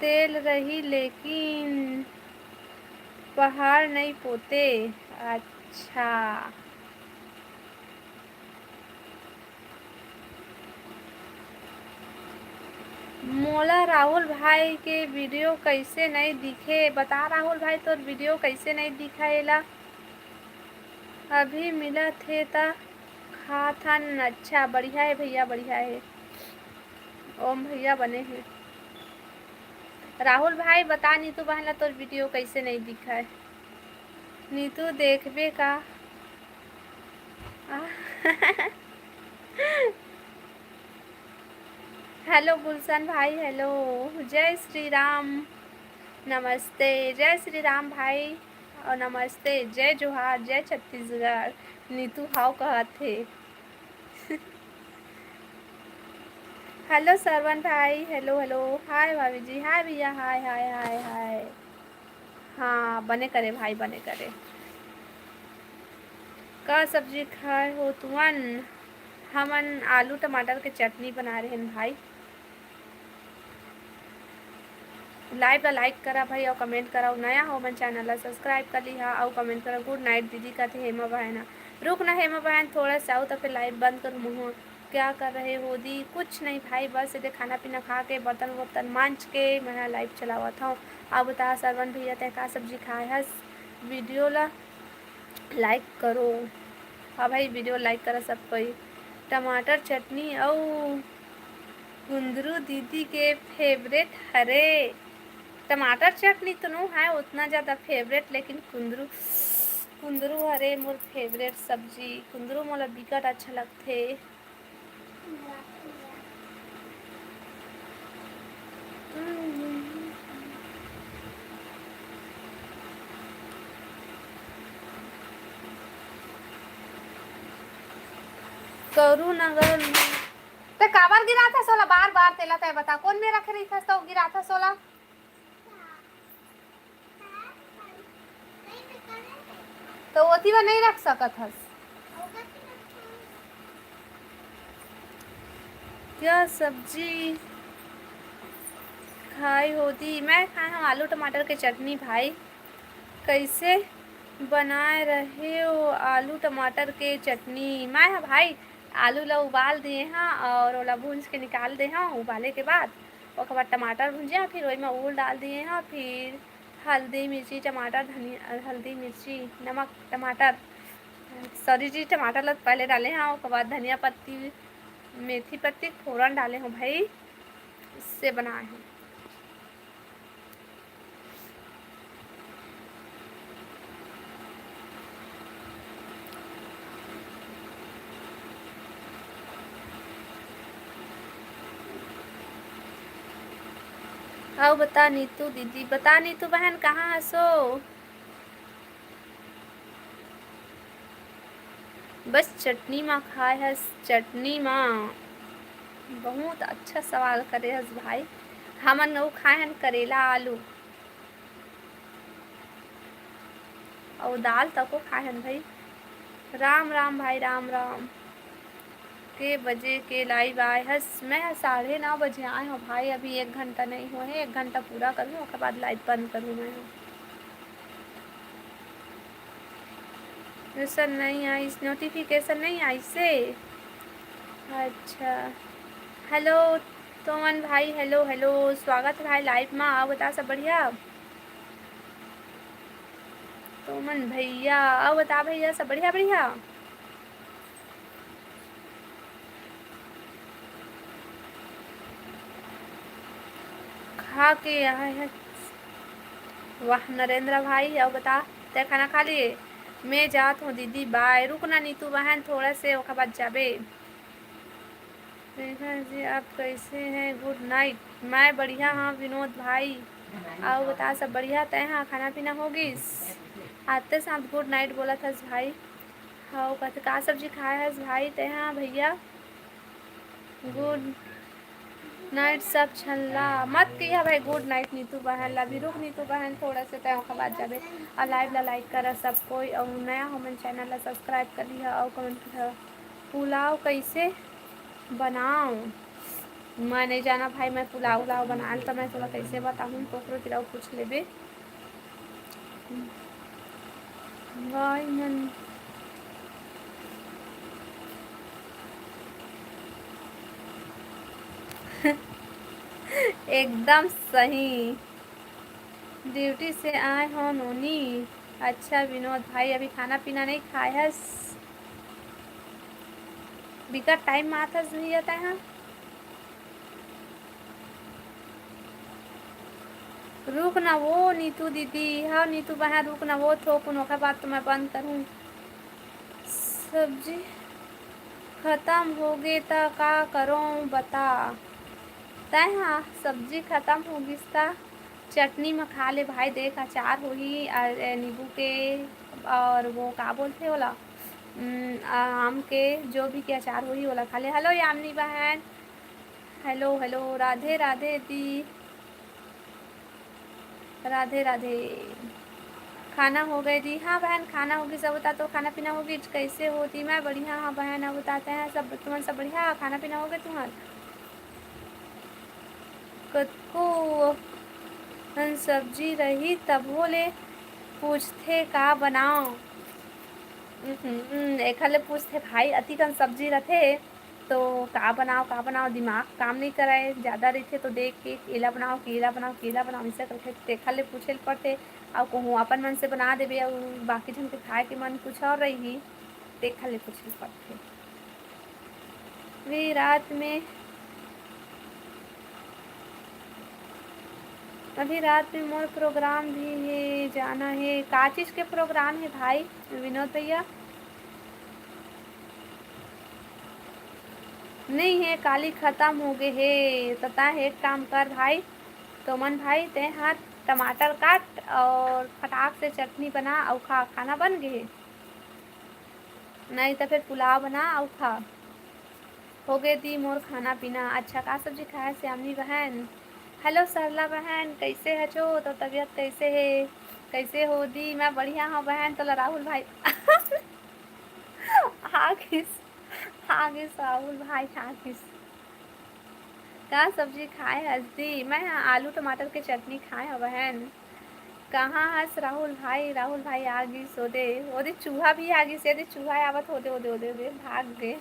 तेल रही लेकिन पहाड़ नइ पोते। अच्छा। मोला राहुल भाई के वीडियो कइसे नइ दिखे? बता राहुल भाई, तोर वीडियो कइसे नइ दिखा एला? अभी मिलत हे त खाथन। अच्छा, बढ़िया हे भैया, बढ़िया हे। ओम भैया बने हे। राहुल भाई, बता नीतू बहन ला तोर वीडियो कइसे नइ दिखय? नीतू देखबे का? आ, हेलो गुलशन भाई, हेलो। जय श्री राम, नमस्ते। जय श्री राम भाई, अउ नमस्ते। जय जोहार, जय छत्तीसगढ़। नीतू हाव कहत हे। हेलो सरवन भाई, हेलो, हेलो। हाय भाभी जी, हाय भैया, हाय, हाय, हाय, हाय। हाँ, बने करे भाई, बने करे। का सब्जी खाए हो तुमन? हमन आलू टमाटर के चटनी बनाए रहेन भाई। Live ला like करा भाई, अउ comment करा, अउ नया हो मन channel ला subscribe कर लिहा, अउ comment करा। Good night दीदी, कथे हेमा बहन ह। रुक ना हेमा बहन, थोड़ा सा अउ त फिर live बंद करूँ महू। क्या कर रहे हो दी? कुछ नहीं भाई, बस एदे खाना पीना खा के, बर्तन वर्तन मांज के मैं live चलावत हूँ। अब बता सरवन भैया, तै का सब्जी खाए हस? वीडियो ला like करो। हाँ भाई, वीडियो like करा सब कोई। टमाटर चटनी अउ कुंदरू दीदी के favourite हरे। टमाटर चटनी तो नो है उतना ज़्यादा favourite, लेकिन कुंदरू, कुंदरू हरे मोर favourite सब्जी। कुंदरू मोला बिकट अच्छा लगथे। करू नगर में। ते काबर गिराथस ओला बार-बार, तेला तै बता, कोन में रखे रहिथस त गिराथस ओला? त ओती बर नइ रख सकत हस। क्या सब्जी खाए हो दी? मैं खाए हूँ आलू टमाटर के चटनी भाई। कैसे बनाए रहे हो आलू टमाटर के चटनी? मैं ह भाई आलू ला उबाल दिए हव अउ ओला भूंज के निकाल दे हव। उबाले के बाद ओकर बाद टमाटर भुंजिया, फिर ओही म ओल डाल दिए हव, फिर हल्दी, मिर्ची, टमाटर, धनिया, हल्दी, मिर्ची, नमक, टमाटर, sorry जी, टमाटर ला पहले डाले हव, ओकर बाद धनिया पत्ती, मेथी पत्ती, फोरन डाले हव भाई, इससे बनाए हव। अउ बता नीतू दीदी, बता नीतू बहन, कहाँ हसो? बस चटनी मा खाए हस, चटनी मा। बहुत अच्छा सवाल करे हस भाई। हमन अउ खाए हन करेला आलू अउ दाल तको खाए हन भाई। राम राम भाई, राम राम। के बजे के live आए हस? मैं ह साढ़े नौ बजे आए हव भाई, अभी एक घंटा नइ होए हे, एक घंटा पूरा करहूँ, ओकर बाद live बंद करहूँ मैं ह। Notification नइ आइस, notification नइ आइस हे। अच्छा, hello तोमन भाई, hello, hello, स्वागत हे भाई live मा। अउ बता, सब बढ़िया? सुमन भैया, अउ बता भैया, सब बढ़िया, बढ़िया? खा के आए हैं। वाह नरेंद्र भाई, अउ बता, तै खाना खा लिए? मैं जात हूँ दीदी, बाय। रुक ना नीतू बहन, थोड़ा से ओकर बाद जाबे। रेखा जी, आप कैसे हैं? गुड नाइट। मैं बढ़िया हाँ विनोद भाई, अउ बता, सब बढ़िया? तै हाँ, खाना पीना हो गिस? आते साथ गुड नाइट बोलत हस भाई। हाँ, कहते का सब्जी खाए हस भाई तै हाँ भैया? गुड नाइट सब झन ला। मत किया भाई गुड नाइट नीतू बहन ला भी। रुक नीतू बहन, थोड़ा से तय ओकर बाद जाबे। अउ लाइव ला लाइक करा सब कोई, अउ नया हो मन चैनल ला सब्सक्राइब कर लिहा, अउ कमेंट कर। पुलाव कैसे बनाओ? मैं नहीं जाना भाई, मैं पुलाव उलाव बनाए ल, तो मैं तोला कैसे बताऊँ, कोकरो किराव पूछ लेबे। भाई मन एकदम सही। ड्यूटी से आए हो नोनी। अच्छा विनोद भाई, अभी खाना पीना नहीं खाए हस? बिकट टाइम में आथस भैया तै हाँ। रुक ना वो नीतू दीदी, हाँ नीतू बहन, रुक ना वो थोकुन, ओकर बाद तो मैं बंद करूँ। सब्जी खतम होगे त का करों बता? तै हाँ, सब्जी खतम हो गिस त चटनी म खा ले भाई, देख अचार होही, अ, ए, नींबू के, और वो का बोलथे ओला, उम, आम के, जो भी के अचार होही ओला खा ले। हेलो यामिनी बहन, हेलो, हेलो, राधे राधे दी, राधे राधे। खाना हो गए दी? हाँ बहन, खाना हो गई सब। बता तो खाना पीना हो गई, कैसे हो दी? मैं बढ़िया हाँ बहन, अब बताते हैं सब, तुमन सब बढ़िया, खाना पीना हो गए तुम्हार? कतको अन सब्जी रही तभो ले पूछथे का बनाओ। हम्म, एखर ले पूछथे भाई, अतिकन सब्जी रथे तो का बनाओ, का बनाओ, दिमाग काम नहीं करे, ज़्यादा रहिथे तो देख के एला बनाओ, केला बनाओ, केला बनाओ, ऐसा करके तेखर ले पूछे ल पड़थे। अउ कहूँ अपन मन से बना देबे अउ बाकी झन के खाए के मन कुछ और रही, तेखर ले पूछे ल पड़थे। अभी रात में, अभी रात में मोर प्रोग्राम भी है, जाना है। का चीज के प्रोग्राम है भाई विनोद भैया? नहीं है, काली खत्म हो गए है। तो तैं एक काम कर भाई, तोमन भाई, तैं हा टमाटर काट और फटाक से चटनी बना और खा, खाना बन गए है। नहीं तो फिर पुलाव बना और खा। हो गए दी मोर खाना पीना। अच्छा, का सब्जी खाए श्यामनी बहन? हेलो सरला बहन, कैसे हचो? तो तबीयत कैसे है? कैसे हो दी? मैं बढ़िया हूँ बहन। तो राहुल भाई आ गिस, आ गिस राहुल भाई, आ गिस। का सब्जी खाए हस दी? मैं हा आलू टमाटर के चटनी खाए हव बहन। कहाँ हस राहुल भाई? राहुल भाई आ गिस ओदे, ओदे चूहा भी आ गिस, एदे चूहा आवत होदे, ओदे, ओदे, ओदे, भाग गे।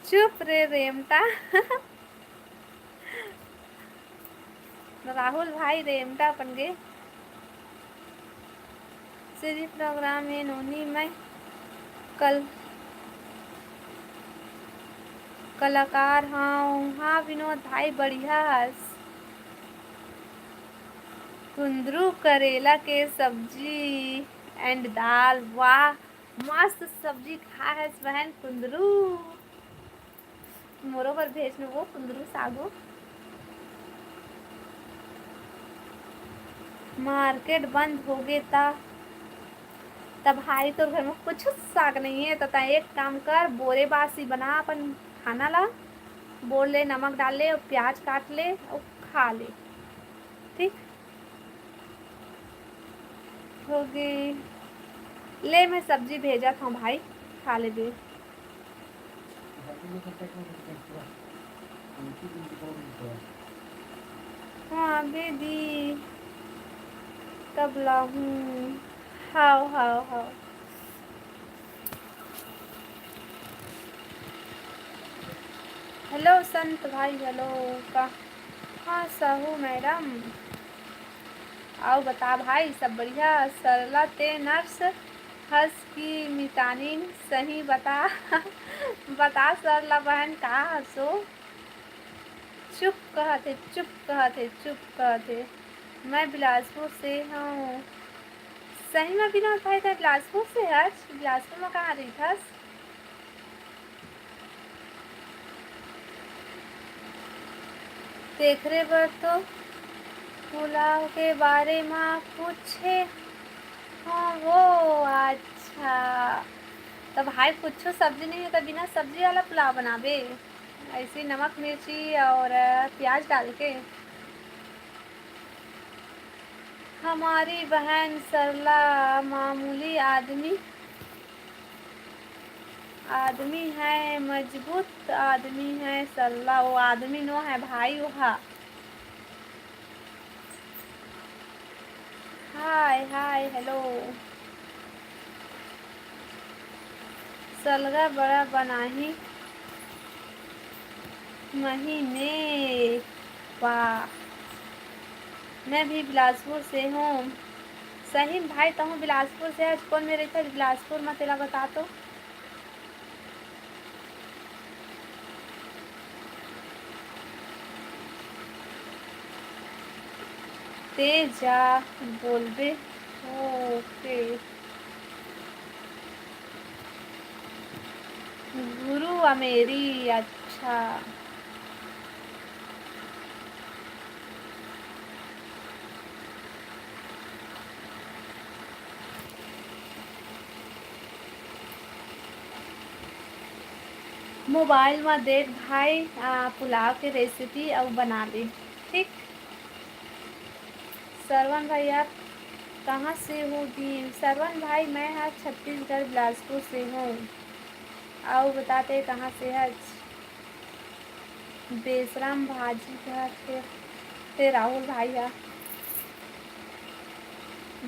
चुप रे रेमटा। राहुल भाई रेमटा अपन गे। श्री प्रोग्राम हे नोनी, मैं कल कलाकार हूँ। हाँ विनोद भाई, बढ़िया हस। कुंदरू करेला के सब्जी and दाल, वाह, मस्त सब्जी खाए हस बहन कुंदरू। मोरो बर भेज न वो कुंदरू सागो। मार्केट बंद होगे ता, तब भाई तोर घर में कुछ साग नहीं है, तो ता एक काम कर, बोरे बासी बना अपन खाना ला, बोर ले, नमक डाल ले और प्याज काट ले और खा ले, ठीक? होगे। ले, मैं सब्जी भेजत हूँ भाई, खा लेबे। हाँ बेदी, तब लाहूँ। हाव, हाव, हाव। हेलो संत भाई, हेलो। का, हाँ साहू मैडम। अउ बता भाई, सब बढ़िया? सरला, ते नर्स हस कि मितानिन? सही बता। बता सरला बहन, का हसो? चुप कहत हे, चुप कहत हे, चुप कहत हे। मैं बिलासपुर से हूँ। सही में विनोद भाई, तैं बिलासपुर से हस? बिलासपुर में कहाँ रहिथस? तेखरे बर तो पुलाव के बारे म पूछे हवं। अच्छा, त भाई कुछू सब्जी नइ हे त बिना सब्जी वाला पुलाव बनाबे? ऐसे नमक मिर्ची और प्याज डाल के। हमारी बहन सरला मामूली आदमी, आदमी है, मजबूत आदमी है सरला। वो आदमी नो है भाई, वो हा। हाय हाय, हेलो। सलगा बड़ा बनाही महीने। वाह, मैं भी बिलासपुर से हूँ। सही में भाई, तहूँ बिलासपुर से हस? कोन मेर रहिथस बिलासपुर म, तेला बता तो। तेजा बोलबे। ओके। गुरु अमेरी, अच्छा। मोबाइल म देख भाई, आ, पुलाव के रेसिपी अउ बना ले, ठीक? सरवन भाई, आप कहाँ से हो दी? सरवन भाई, मैं ह छत्तीसगढ़, बिलासपुर से हूँ। अउ बता, तैं कहाँ से हस? बेसरम भाजी कहत हे ते राहुल भाई ह।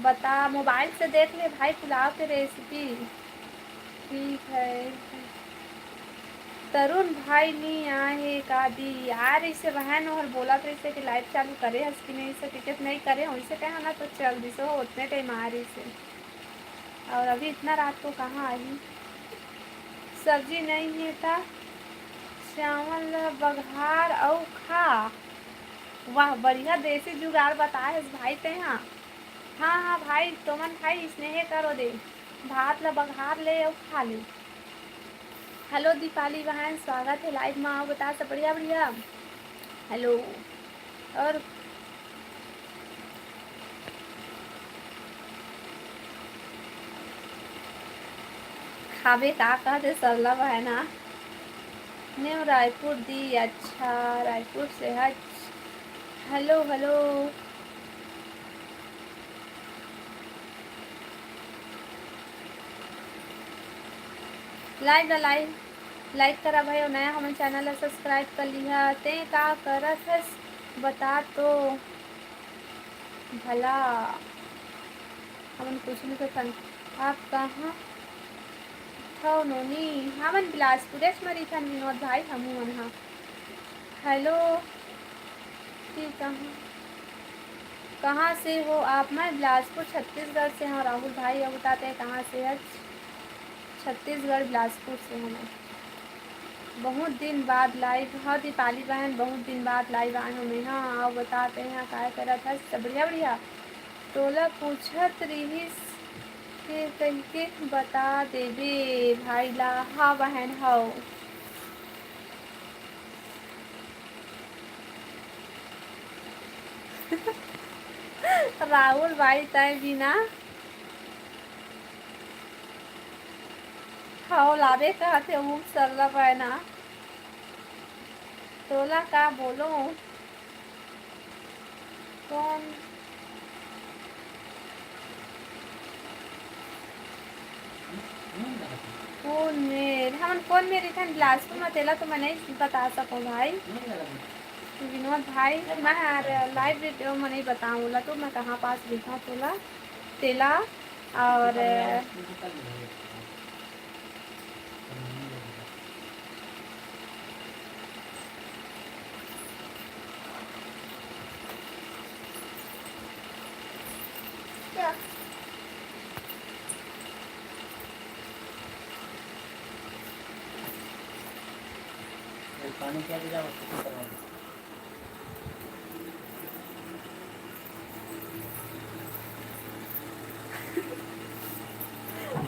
बता, मोबाइल से देख ले भाई पुलाव के रेसिपी। ठीक है। तरुण भाई नी आए हे का दी? आए रहिसे बहन, ओहर बोलत रहिसे कि लाइव चालू करे हस कि नहीं, से कहिके नहीं करे हों, इसे कहे ना तो चल दिस, ओतने टाइम आए रहिसे। और अभी इतना रात को कहाँ आही? सब्जी नहीं है ता चावल ल बघार अउ खा। वाह, बढ़िया देसी जुगाड़ बताए हस भाई तैं हा। हाँ, हाँ भाई, तोमन भाई स्नेहे करो दे। भात ल बघार ले अउ खा ले। हेलो दीपाली बहन, स्वागत है लाइव में। अउ बता, सब बढ़िया, बढ़िया? हेलो। और खाबे का कहते सरला बहन हा? न्यू रायपुर दी, अच्छा, रायपुर से हच। Hello, hello. लाइव ला लाइव, लाइक करा भाई, अउ नया हमन चैनल ला सब्सक्राइब कर लिहा। तें का करत हस बता तो भला, हमन कुछ नहीं करथन। आप कहाँ थव नोनी? हमन बिलासपुरेच म रहिथन विनोद भाई, हमू मन हा। हेलो, ठीक, कहाँ, कहाँ से हो आप? मैं बिलासपुर, छत्तीसगढ़ से हूँ राहुल भाई। अउ बता, तैं कहाँ से हच? छत्तीसगढ़, बिलासपुर से हूँ मैं। बहुत दिन बाद लाइव, हाँ दीपाली बहन, बहुत दिन बाद लाइव आए हूँ मैं। हाँ, अउ बता, तैं हा काय करत हस? सब बढ़िया, बढ़िया। तोला पूछत रिहिस के कहिके बता देबे भाई ला। हाँ बहन, हव। राहुल भाई, तैं भी ना। हव, लाबे कहत हे, ऊ सरला बहन हा। तोला का बोलो? कोन, कोन मेर? हमन कोन मेर रहिथन बिलासपुर म, तेला तो मैं नइ बता सकंव भाई। विनोद भाई, मैं हर लाइव वीडियो म नइ बतांव ओला, तो मैं कहाँ पास रहिथंव तोला, तेला। और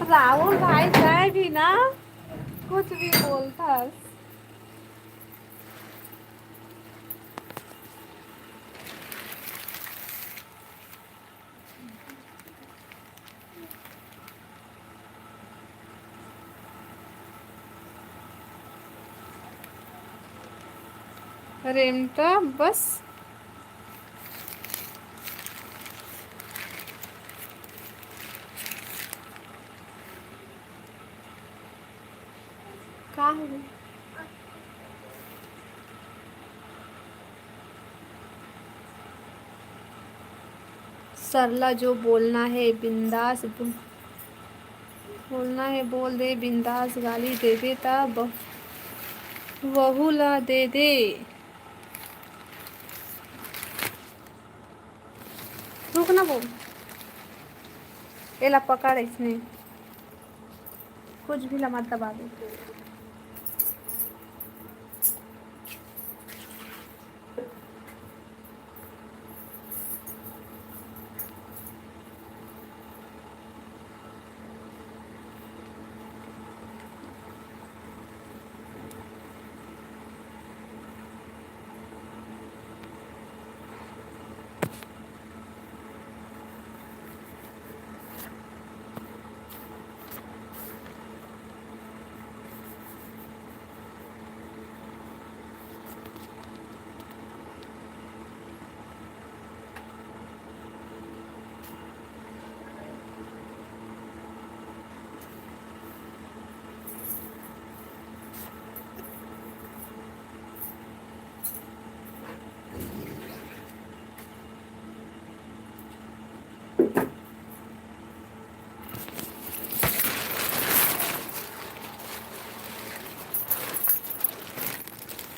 राहुल भाई, तैं भी ना कुछ भी बोलथस। रेमटा बस। का होगे? सरला, जो बोलना हे बिंदास बो-, बोलना हे बोल दे बिंदास, गाली देबे त ब-, वहू ला दे दे। रुक ना वो, एला पकड़ अइसने, कुछ भी ला मत दबा दे।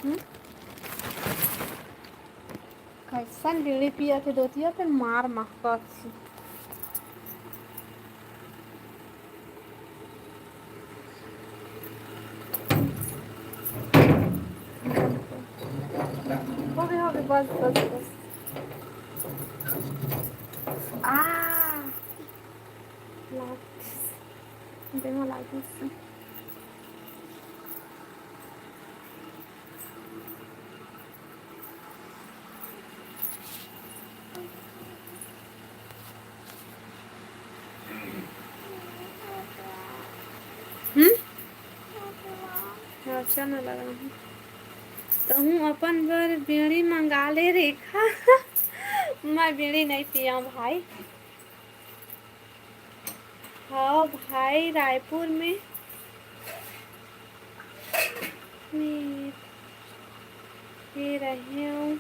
हम्म? कइसन बीड़ी पियत हे दोतिया, तेन मार महकत हे। हो गया, हो गया, बस, बस, बस। आ, लाग, देह में लाग गया। हम्म? अच्छा न लगा हूँ। तहूँ अपन बर बीड़ी मंगा ले रेखा। मैं बीड़ी नहीं पिया भाई। हाँ भाई, रायपुर में, में ये रहे हूँ।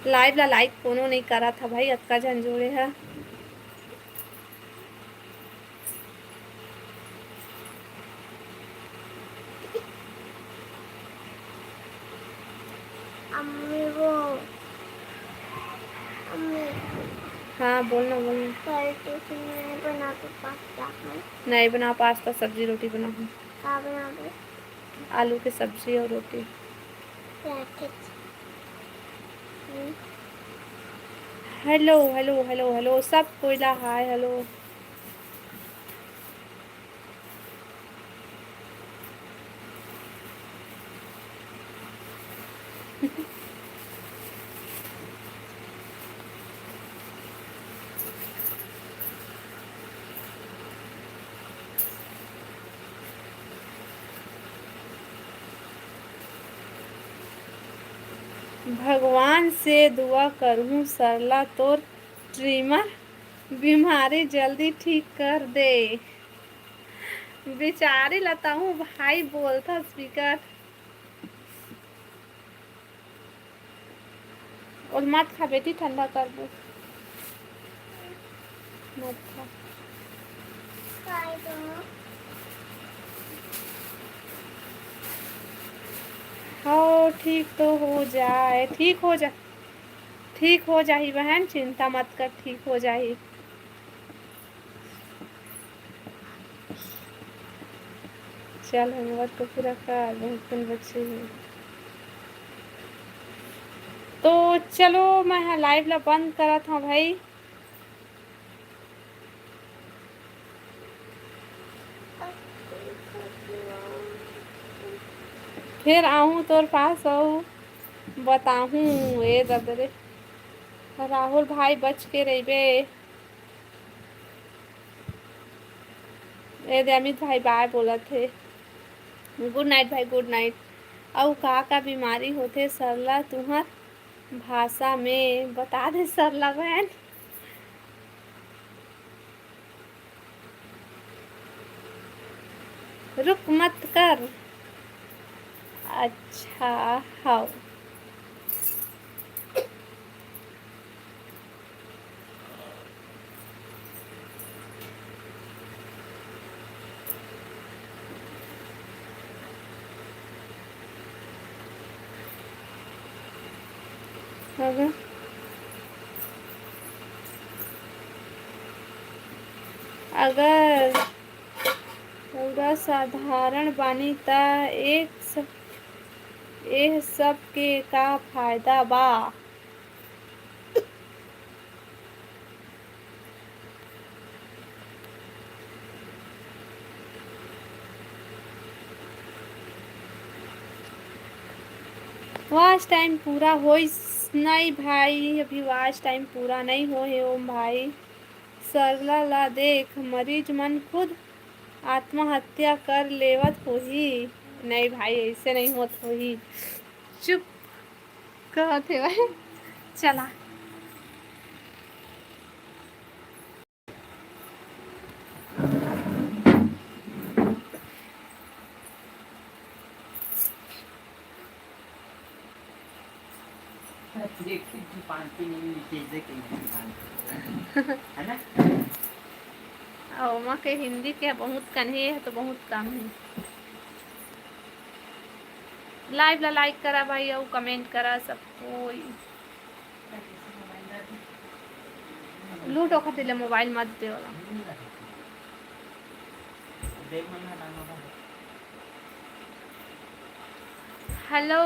Live ला like कोनो नहीं करा था भाई, अतका झन जुड़े है। अम्मी वो, अम्मी। हाँ, बोलना, बोलना। कल टिफिन में बना के पास्ता है। नहीं बना, पास्ता, सब्जी, रोटी बना हूँ। का बनाबे? आलू के सब्जी और रोटी। राखी। हम्म। Hello, hello, hello, hello, सब कोई ला hi, hello। भगवान से दुआ करहूँ सरला तोर ट्रिमर बीमारी जल्दी ठीक कर दे। बिचारी ला तहूँ भाई बोलथस बिकट। ओल मत खा बेटी, ठंडा करबो। मत खा। हो, ठीक तो हो जाए, ठीक हो जा, ठीक हो जाही बहन, चिंता मत कर, ठीक हो जाही। चल, homework को पूरा कर, बहुत कन बचे हे। तो चलो, मैं ह live ला बंद करत हूँ भाई। फिर आहूँ तोर पास अउ बताहूँ। ए ददरे, राहुल भाई, बच के रहिबे। ए दे, अमित भाई bye बोलत हे। Good night भाई, good night। अउ का का बीमारी होथे सरला तुंहर भाषा में बता दे सरला बहन। रुक मत कर। अच्छा, हव। अगर, अगर पूरा साधारण बानी, त एक स-, एह सब के का फायदा बा? Watch time पूरा होइस नहीं भाई, अभी watch time पूरा नहीं होए हे ओम भाई। सरला ला देख, मरीज मन खुद आत्महत्या कर लेवत होही। नहीं भाई, ऐसे नहीं होत होही। चुप कहत हे भाई। चला। देखिए, दुकान पे नहीं मिलते, इधर के दुकान पे। है ना? अउ ओमा के हिंदी के बहुत कन हे, तो बहुत कम हे। Live ला like करा भाई, अउ comment करा सब कोई। लूट ओखर ले मोबाइल मत दे वाला। हेलो,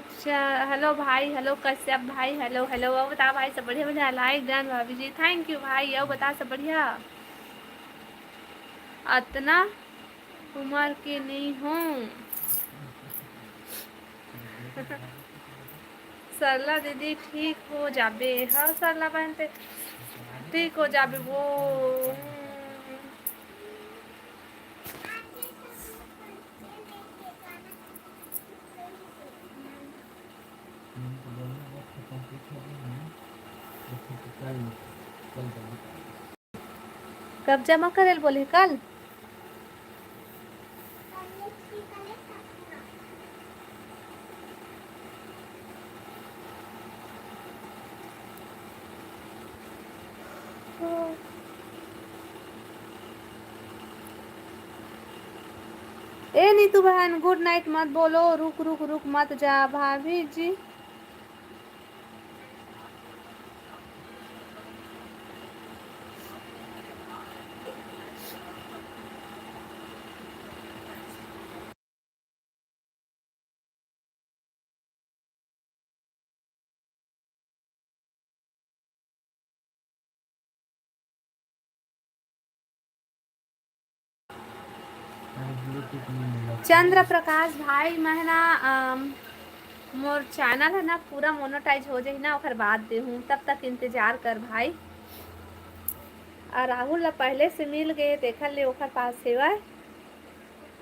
च-, हेलो भाई, हेलो कश्यप भाई, हेलो, हेलो। अउ बता भाई, सब बढ़िया, बढ़िया? Like done भाभी जी, thank you भाई। अउ बता, सब बढ़िया? अतना उमर के नहीं हो। सरला दीदी ठीक हो जाबे। हाँ सरला बहन, ते ठीक हो जाबे वो। कब जमा करे ल बोले? कल? ए नीतू बहन, good night मत बोलो, रुक रुक रुक मत जा भाभी जी। चंद्र प्रकाश भाई, महना, अम, मोर चैनल है ना, पूरा मोनेटाइज हो जाही ना, ओकर बाद देहूँ, तब तक इंतजार कर भाई। और राहुल ला पहले से मिल गए, देखल ले ओकर पास सेवा।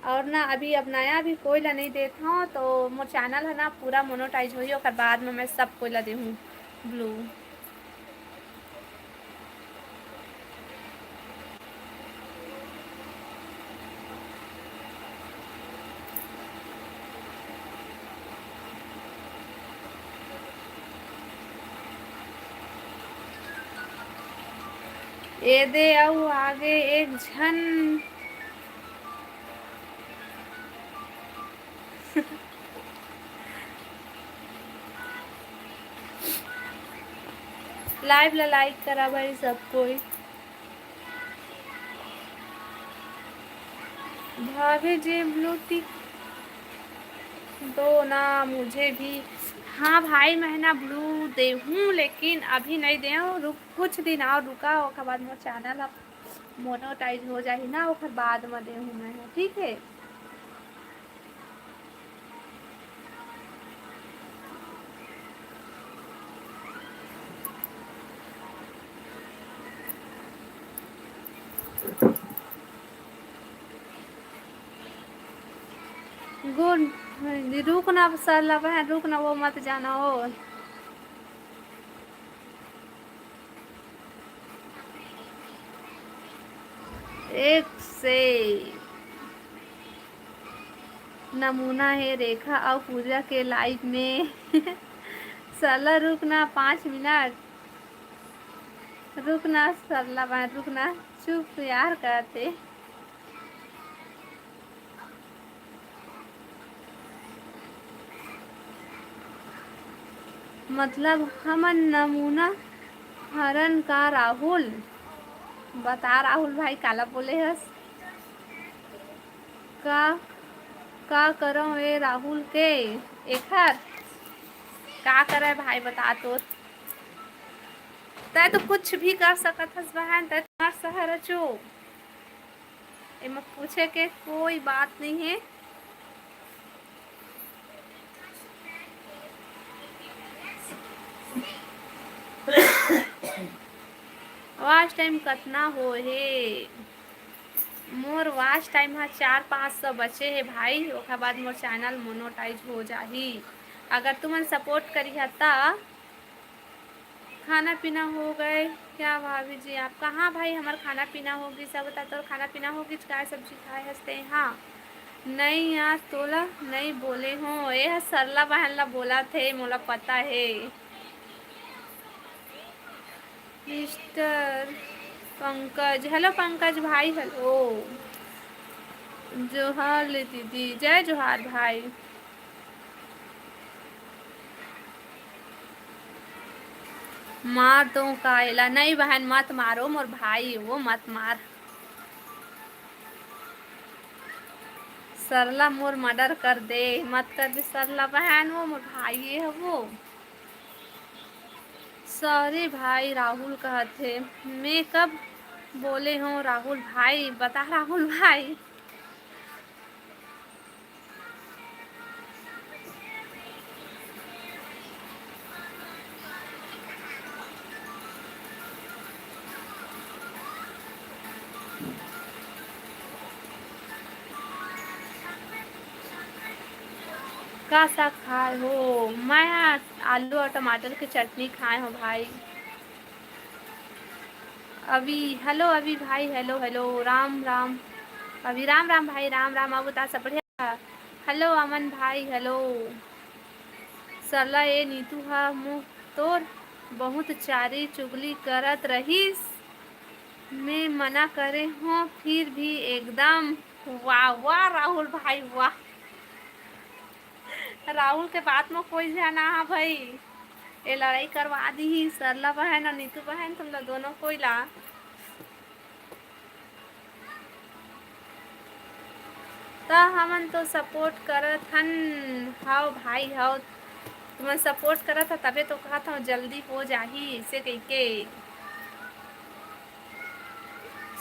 और ना अभी, अब नया भी कोई ला नहीं देत हूँ, तो मोर चैनल है ना, पूरा मोनेटाइज होही, ओकर बाद में मैं सब कोई ला देहूँ ब्लू। एदे अउ आगे एक झन। Live ला like करा भाई सब कोई। भाभी जी, ब्लू टिक दो ना मुझे भी। हाँ भाई, मैं ना ब्लू देहूँ, लेकिन अभी नहीं देहूँ, रुक, कुछ दिन और रुका, ओकर बाद मोर चैनल ह मोनेटाइज हो जाही ना, ओकर बाद म देहूँ मैं ह, ठीक है। गुड, रुक ना सरला बहन, रुक ना, वो मत जाना हो। एक से नमूना हे रेखा अउ पूजा के लाइव में। सरला रुक ना पाँच मिनट, रुक ना सरला बहन, रुक ना, चुप यार कहते। मतलब हमन नमूना हरन का राहुल? बता राहुल भाई, काला बोले हस? का, का करंव ए राहुल के? एखर का करे भाई, बता तो। तै तो कुछ भी कर सकत हस बहन, तै तो हर शहर चो। एमा पूछे के कोई बात नहीं है। वॉच टाइम कतना हो हे? मोर वॉच टाइम ह चार पाँच सौ बचे हे भाई, ओकर बाद मोर चैनल मोनेटाइज हो जाही। अगर तुमन सपोर्ट करिहा त। खाना पीना हो गए क्या भाभी जी आपका? हाँ भाई, हमार खाना पीना हो गई सब। बता, तोर खाना पीना हो गई? काय सब्जी खाए हस्ते? हाँ, नहीं यार, तोला नहीं बोले हो। ए ह सरला बहन ला बोला थे, मोला पता है। मिस्टर पंकज, हेलो पंकज भाई, हेलो। जोहार ले दीदी, जय जोहार भाई। मार दो का एला? नहीं बहन, मत मारो, मोर भाई वो, मत मार। सरला मोर मर्डर कर दे, मत कर दे सरला बहन, वो मोर भाई ये है वो। सॉरी भाई, राहुल कहत हे। मैं कब बोले हूँ राहुल भाई? बता राहुल भाई। का साग खाए हो? मैं ह आलू और टमाटर के चटनी खाए हो भाई। अभी, हेलो अभी भाई, हेलो, हेलो, राम राम। अभी राम राम भाई, राम राम। अब बता, सब बढ़िया? हेलो अमन भाई, हेलो। सरला ए नीतू ह मुँह तोर बहुत चारी चुगली करत रहिस। मैं मना करे हों, फिर भी एकदम। वाह, वाह राहुल भाई, वाह। राहुल के बात म कोई झन आ भाई, ए लड़ाई करवा दीही सरला बहन और नीतू बहन, तुम लोग दोनों कोई ला। त हमन तो सपोर्ट करत हन, हव भाई हव, तुमन सपोर्ट करत ह तबे तो कहत हव जल्दी हो जाही, ऐसे कहिके।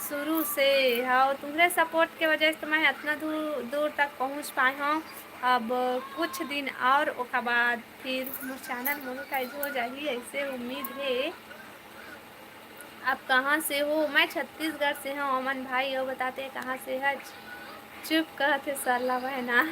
शुरू से हव, तुम्हरे सपोर्ट के वजह से तो मैं इतना दूर, दूर तक पहुँच पाए हूँ। अब कुछ दिन और ओकर बाद फिर मोर चैनल मोनेटाइज हो जाही, ऐसे उम्मीद है। आप कहाँ से हो? मैं छत्तीसगढ़ से हूँ। अमन भाई, वो बताते हैं कहाँ से है? चुप कहत हे सरला बहना।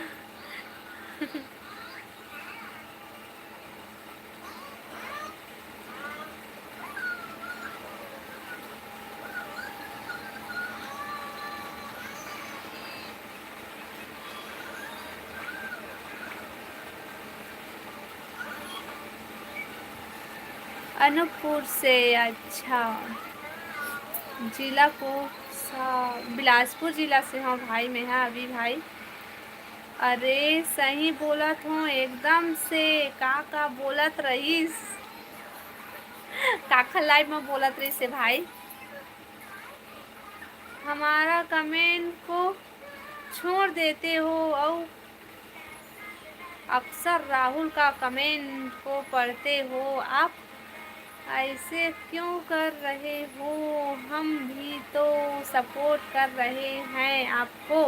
अनूपपुर से, अच्छा। जिला को सा-, बिलासपुर जिला से हूँ भाई मैं, हाँ, अभी भाई। अरे, सही बोलत हूँ एकदम से, का, का बोलत रहिस? काखर लाइव में बोलत रहिस हे भाई? हमारा कमेंट को छोड़ देते हो और अक्सर राहुल का कमेंट को पढ़ते हो आप। ऐसे क्यों कर रहे हो? हम भी तो सपोर्ट कर रहे हैं आपको।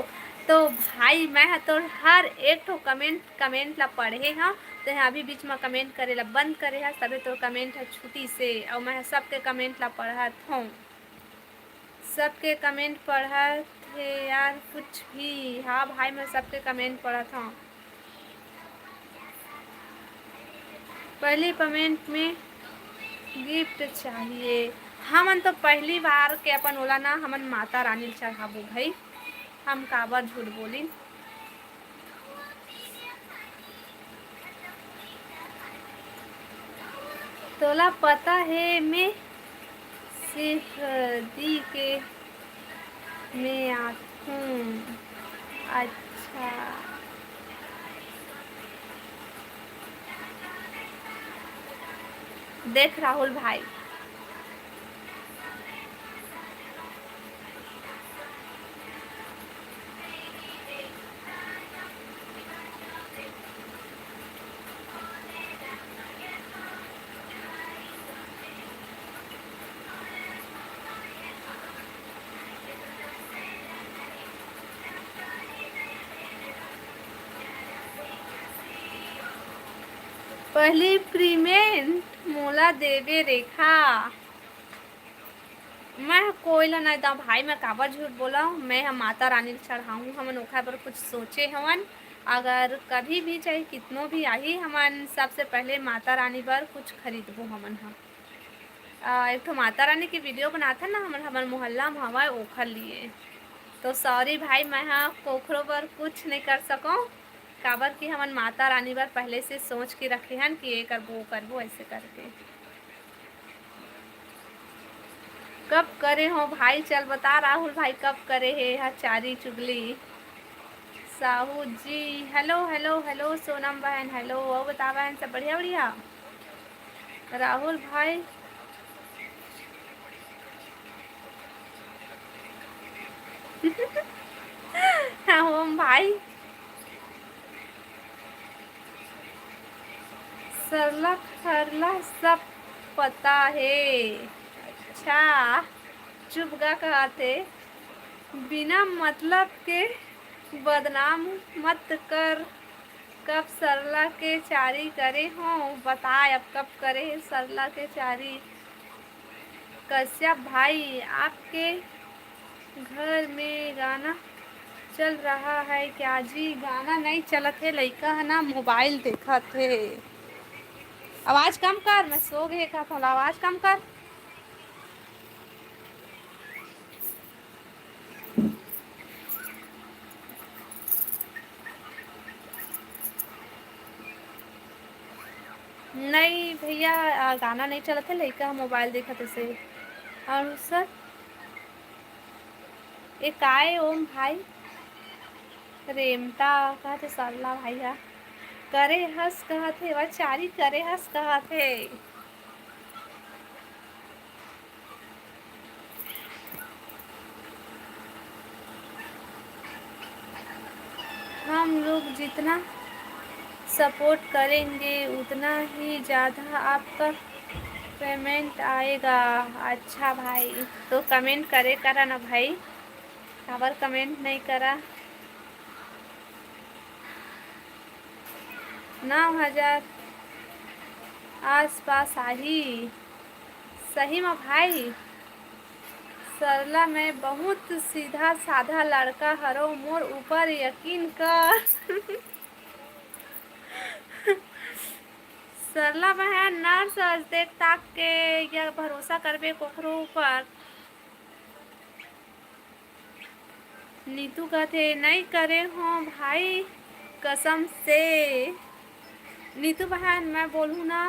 तो भाई, मैं ह तोर हर एक ठो कमेंट, कमेंट ला पढ़े हव। तेहा अभी बीच में कमेंट करे ला बंद करे हस, तभे तोर कमेंट ह छूटिस हे। अउ मैं ह सबके कमेंट ला पढ़त हव, सबके कमेंट पढ़त हे यार। कुछ भी, हाँ भाई, मैं सबके कमेंट पढ़त हव। पहली कमेंट में गिफ्ट चाहिए। हमन तो पहली बार के अपन ओला ना, हमन माता रानी ल चढ़ाबो भाई, हम काबर झूठ बोलिन। तोला पता हे, मैं सिर्फ दी के में आथूं। अच्छा, देख राहुल भाई, पहली प्रीमेंट मोला देबे रेखा। मैं कोई ला नहीं दव भाई, मैं काबर झूठ बोला? मैं ह माता रानी ल चढ़ाहूँ, हमन ओखर बर कुछ सोचे हवन। अगर कभी भी, चाहे कितनो भी आही, हमन सबसे पहले माता रानी बर कुछ खरीदबो हमन ह। आ, एक ठो माता रानी के वीडियो बनाथन ना हमन, हमर मोहल्ला म हवय, ओखर लिए। तो सॉरी भाई, मैं ह कोखरो बर कुछ नहीं कर सकौं, काबर कि हमन माता रानी बर पहले से सोच के रखे हन कि ये करबो, वो करबो, ऐसे करके। कब करे हो भाई? चल बता राहुल भाई, कब करे हे हा चारी चुगली? साहू जी, हेलो, हेलो, हेलो, सोनम बहन, हेलो, अउ बता बहन, सब बढ़िया, बढ़िया? राहुल भाई। हाँ, ओम भाई। सरला खरला सब पता हे। अच्छा, चुप गा कहत हे, बिना मतलब के बदनाम मत कर। कब सरला के चारी करे हो? बताए, अब कब करे हे सरला के चारी? कश्यप भाई, आपके घर में गाना चल रहा है क्या जी? गाना नहीं चलत हे, लइका ह ना मोबाइल देखत हे। आवाज कम कर, मैं सो गे कहत हूँ, आवाज कम कर। नहीं भैया, आ, गाना नहीं चलत हे, लइका ह मोबाइल देखत हे से। और सर, ए काय ओम भाई? रेमटा कहत हे सरला भाई हा। करे हस कहत हे, वा चारी करे हस कहत हे। हम लोग जितना सपोर्ट करेंगे, उतना ही ज़्यादा आपका पेमेंट आएगा। अच्छा भाई, तो कमेंट करे करा ना भाई, काबर कमेंट नहीं करा? नौ हजार आसपास आही। सही में भाई, सरला, मैं बहुत सीधा साधा लड़का हरो, मोर ऊपर यकीन कर। सरला बहन, नर्स अस देख ताक के या भरोसा करबे कोखरो ऊपर? नीतू कहथे, "नहीं करे हो भाई, कसम से।" नीतू बहन, मैं बोलूँ ना,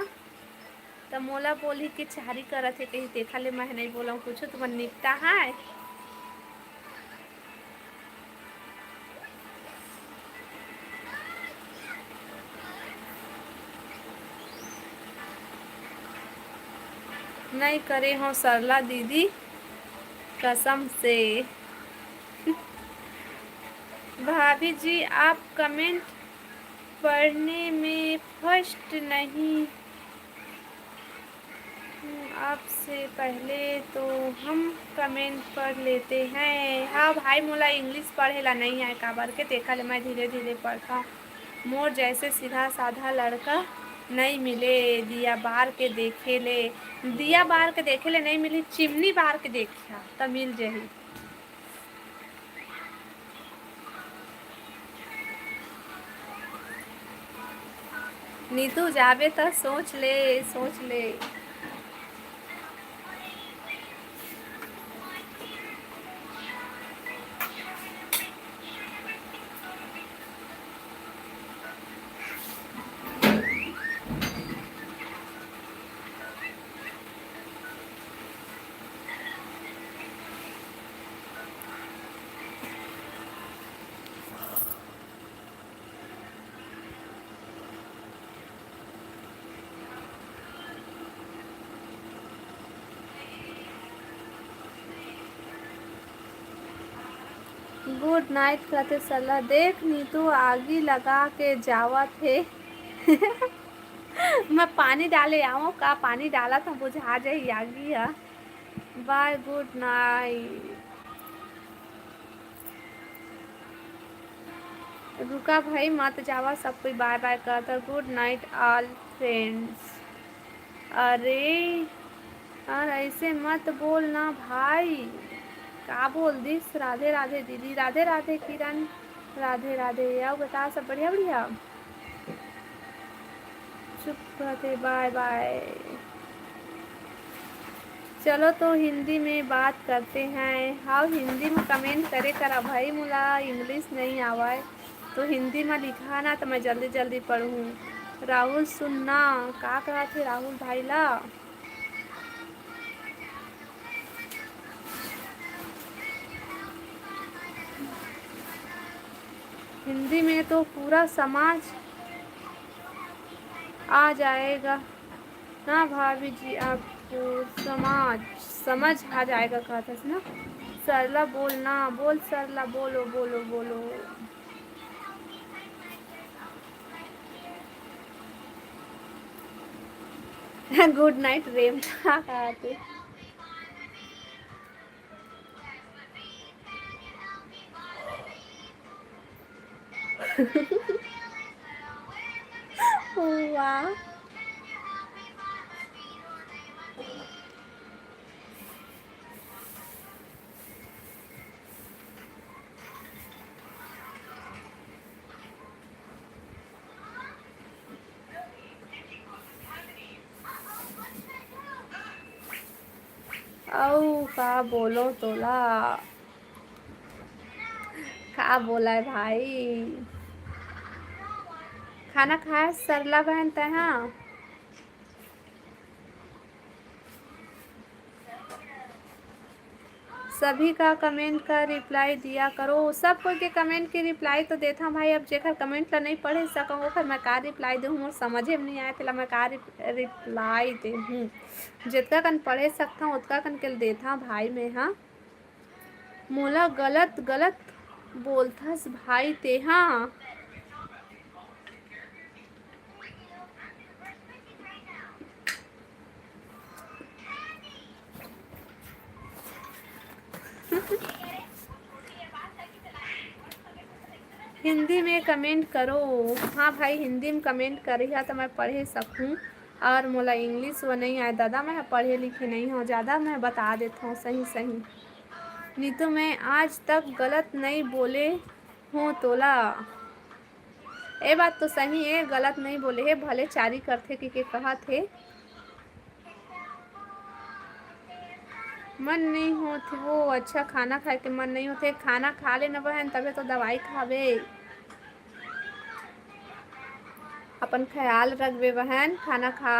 त मोला बोलही कि चारी करत हे कही, तेखर ले मैं नहीं बोलूँ कुछ, तुमन निपटा है। नहीं करे हो सरला दीदी, कसम से। भाभी जी, आप कमेंट पढ़ने में फर्स्ट नहीं हूँ, आपसे पहले तो हम कमेंट पढ़ लेते हैं। हाँ भाई, मोला इंग्लिश पढ़े ला नहीं आए, काबर के तेखर ले मैं धीरे धीरे पढ़ता हूँ। मोर जैसे सीधा साधा लड़का नहीं मिले, दिया बार के देखे ले, दिया बार के देखे ले नहीं मिली, चिमनी बार के देखिया त मिल जही। नीतू, जाबे त सोच ले, सोच ले। गुड नाइट कथे सरला। देख नीतू, आगी लगा के जावत हे। मैं पानी डाले आवं का? पानी डालत हंव, बुझा जाही आगी ह। बाय, गुड नाइट। रुका भाई, मत जावा, सब कोई बाय बाय करत हे। गुड नाइट ऑल फ्रेंड्स। अरे यार, ऐसे मत बोल ना भाई। का बोल दिस? राधे राधे दीदी, राधे राधे किरण, राधे राधे। अउ बता, सब बढ़िया बढ़िया? चुप रहते, बाय बाय। चलो तो हिंदी में बात करते हैं। हाँ, हिंदी में कमेंट करे करा भाई, मोला इंग्लिश नहीं आवाए, तो हिंदी में लिखा ना, तो मैं जल्दी जल्दी पढ़ूँ। राहुल सुनना, का कहत हे राहुल भाई ला? हिंदी में तो पूरा समाज आ जाएगा ना भाभी जी, आपको समाज समझ आ जाएगा, कहत हस ना। सरला बोल ना, बोल सरला, बोलो, बोलो, बोलो। गुड नाइट रेम, का कहत हे? वाह। अउ का बोलो तोला, का बोला है भाई? खाना खाए सरला बहन तै? हाँ, सभी का कमेंट का रिप्लाई दिया करो। सब कोई के कमेंट के रिप्लाई तो देथा भाई। अब जेकर कमेंट ला नहीं पढ़े सकंव, ओकर मैं का रिप्लाई देहूँ? मोर समझे में नहीं आए, तेला मैं का रिप-, रिप्लाई देहूँ? जतका कन पढ़े सकथंव, ओतका कन के ल देथा भाई मैं, हाँ। मोला गलत गलत बोलथस भाई तेहा। हिंदी में कमेंट करो। हाँ भाई, हिंदी में कमेंट करिहा त मैं पढ़े सकहूँ। और मोला इंग्लिश वो नहीं आए दादा, मैं पढ़े लिखे नहीं हूँ ज़्यादा, मैं बता देता हूँ सही सही। नीतू, मैं आज तक गलत नहीं बोले हूँ तोला। ए बात तो सही है, गलत नहीं बोले है, भले चारी करथे कि के कहत हे। मन नहीं होत वो, अच्छा खाना खाए के मन नहीं होथे। खाना खा लेना बहन, तबे तो दवाई खाबे। अपन ख्याल रखबे बहन, खाना खा।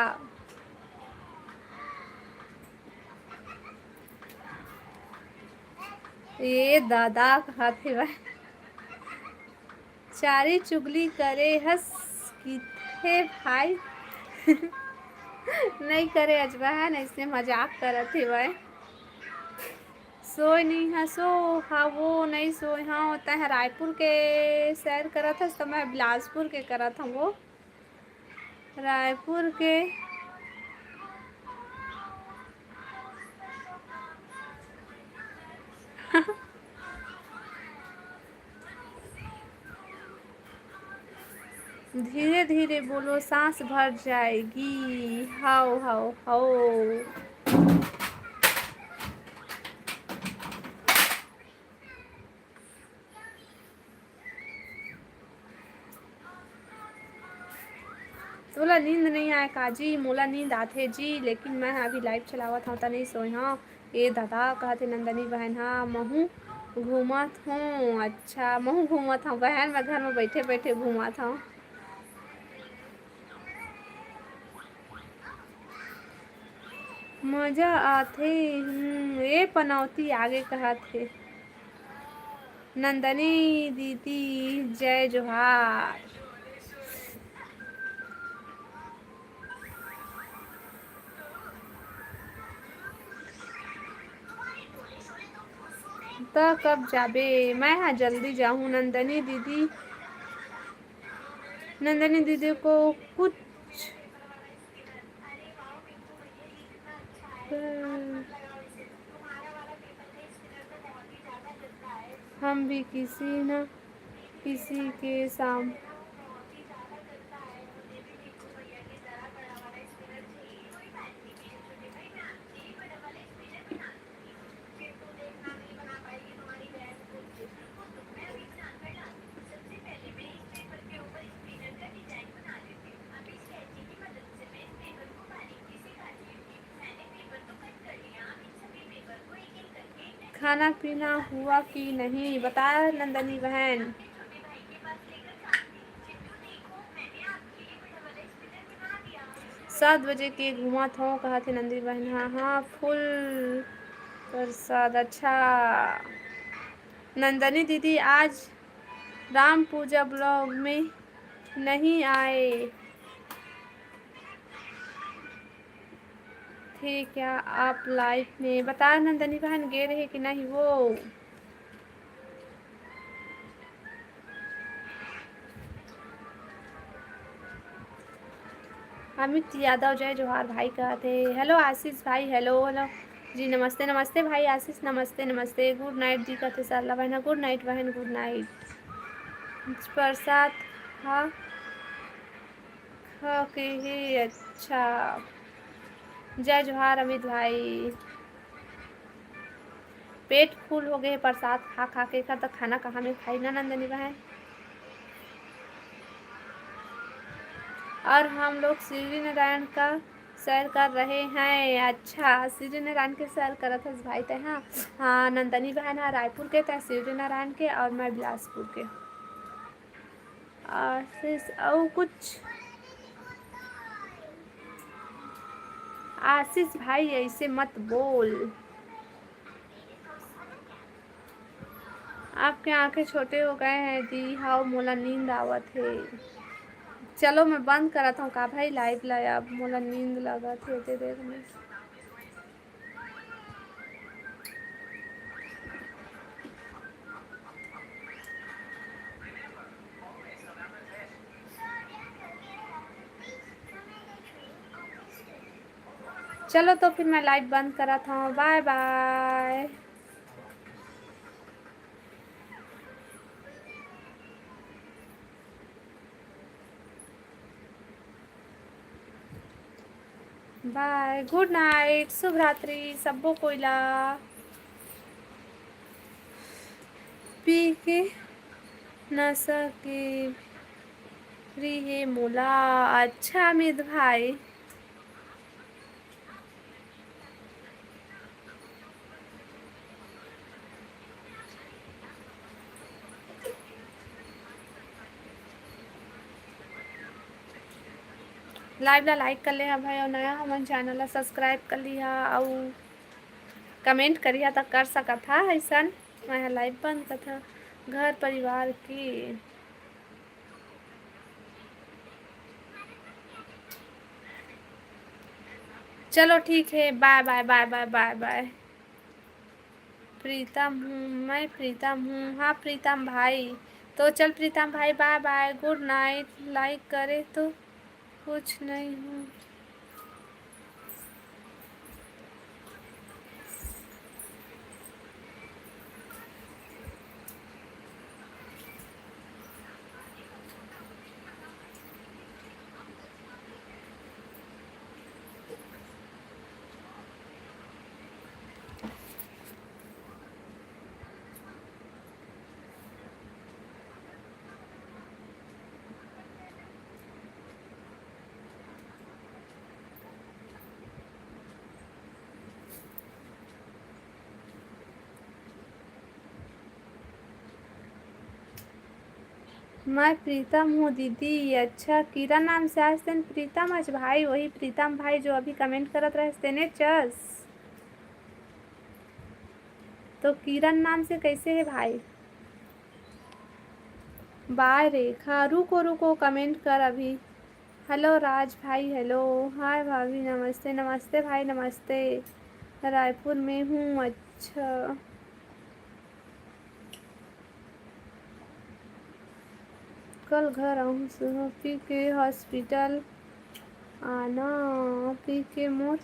ये दादा कहत हे बहन। चारी चुगली करे हस किथे भाई। नहीं करे अजबहन, ऐसे मजाक करत हेवय। सोए नहीं हस ओ? हाँ, वो नहीं सोए हँव। तैं ह रायपुर के सैर करत हस, त मैं बिलासपुर के करत हँव वो। रायपुर के। धीरे धीरे बोलो, सांस भर जाएगी। हव, हव, हव। तोला नींद नइ आय का जी? मोला नींद आथे जी, लेकिन मैं ह अभी live चलावत हँव, त नइ सोए हँव। ए ददा, कहत हे नंदनी बहन ह, महूँ घूमत हँव। अच्छा, महूँ घूमत हँव बहन, मैं घर में बइठे बइठे घूमत हँव। मजा आथे। हम्म, ए पनौती आगे कहत हे। नंदनी दीदी, जय जोहार। त कब जाबे? मैं ह जल्दी जाहूँ नंदनी दीदी। नंदनी दीदी को कुछ हम भी किसी न किसी के साम खाना पीना हुआ कि नहीं, बता नंदनी बहन। सात बजे के घूमत हँव, कहत हे नंदनी बहन। हाँ, हाँ, full प्रसाद। अच्छा, नंदनी दीदी आज राम पूजा vlog में नहीं आए थे क्या आप live में? बता नंदनी बहन, गे रहे कि नहीं वो? अमित यादव, जय जोहार भाई, कहत हे। Hello आशीष भाई, hello, hello जी, नमस्ते, नमस्ते भाई आशीष, नमस्ते, नमस्ते। Good night जी, कहत हे सरला बहन, good night बहन, good night। प्रसाद, हाँ, खा के ही, अच्छा। जय जोहार अमित भाई। पेट full हो गे हे प्रसाद खा खा के, एकर त खाना कहाँ में खाई ना नंदनी बहन। और हम लोग सूर्य नारायण का सैर कर रहे हैं। अच्छा, सूर्य नारायण के सैर करत हस भाई तैं, हाँ? हाँ, नंदनी बहन ह रायपुर के, तैं सूर्य नारायण के और मैं बिलासपुर के। आशीष, अउ कुछ? आशीष भाई, ऐसे मत बोल। आपके आंखें छोटे हो गए हैं दी। हाव, मोला नींद आवत हे। चलो, मैं बंद करत हूँ का भाई live ला, अब मोला नींद लगत हे, ते देर में। चलो, तो फिर मैं live बंद करत हूँ। Bye bye। Bye, good night, शुभ रात्रि सब्बो कोई ला। पी के नशा के फ्री हे मोला। अच्छा अमित भाई, live ला like कर ले हा भाई, अउ नया हमन channel ला subscribe कर लिहा, अउ comment करिहा त कर सकत हा। ऐसन मैं हा live बंद करत हा। घर परिवार के चलो ठीक है, bye bye, bye bye, bye bye। प्रीतम हूँ, मैं प्रीतम हूँ। हाँ प्रीतम भाई, तो चल प्रीतम भाई, bye bye, good night। Like करे तो कुछ नहीं हूँ। मैं प्रीतम हूँ दीदी। अच्छा, किरण नाम से आइस तेन प्रीतम अस भाई, वही प्रीतम भाई जो अभी comment करत रहिस तेने चस। तो किरण नाम से कैसे है भाई? Bye रेखा, रुको रुको, comment कर अभी। Hello राज भाई, hello। Hi भाभी, नमस्ते। नमस्ते भाई, नमस्ते। रायपुर में हूँ। अच्छा, कल घर आहूँ सुनो, पी के hospital आना, पी के मोर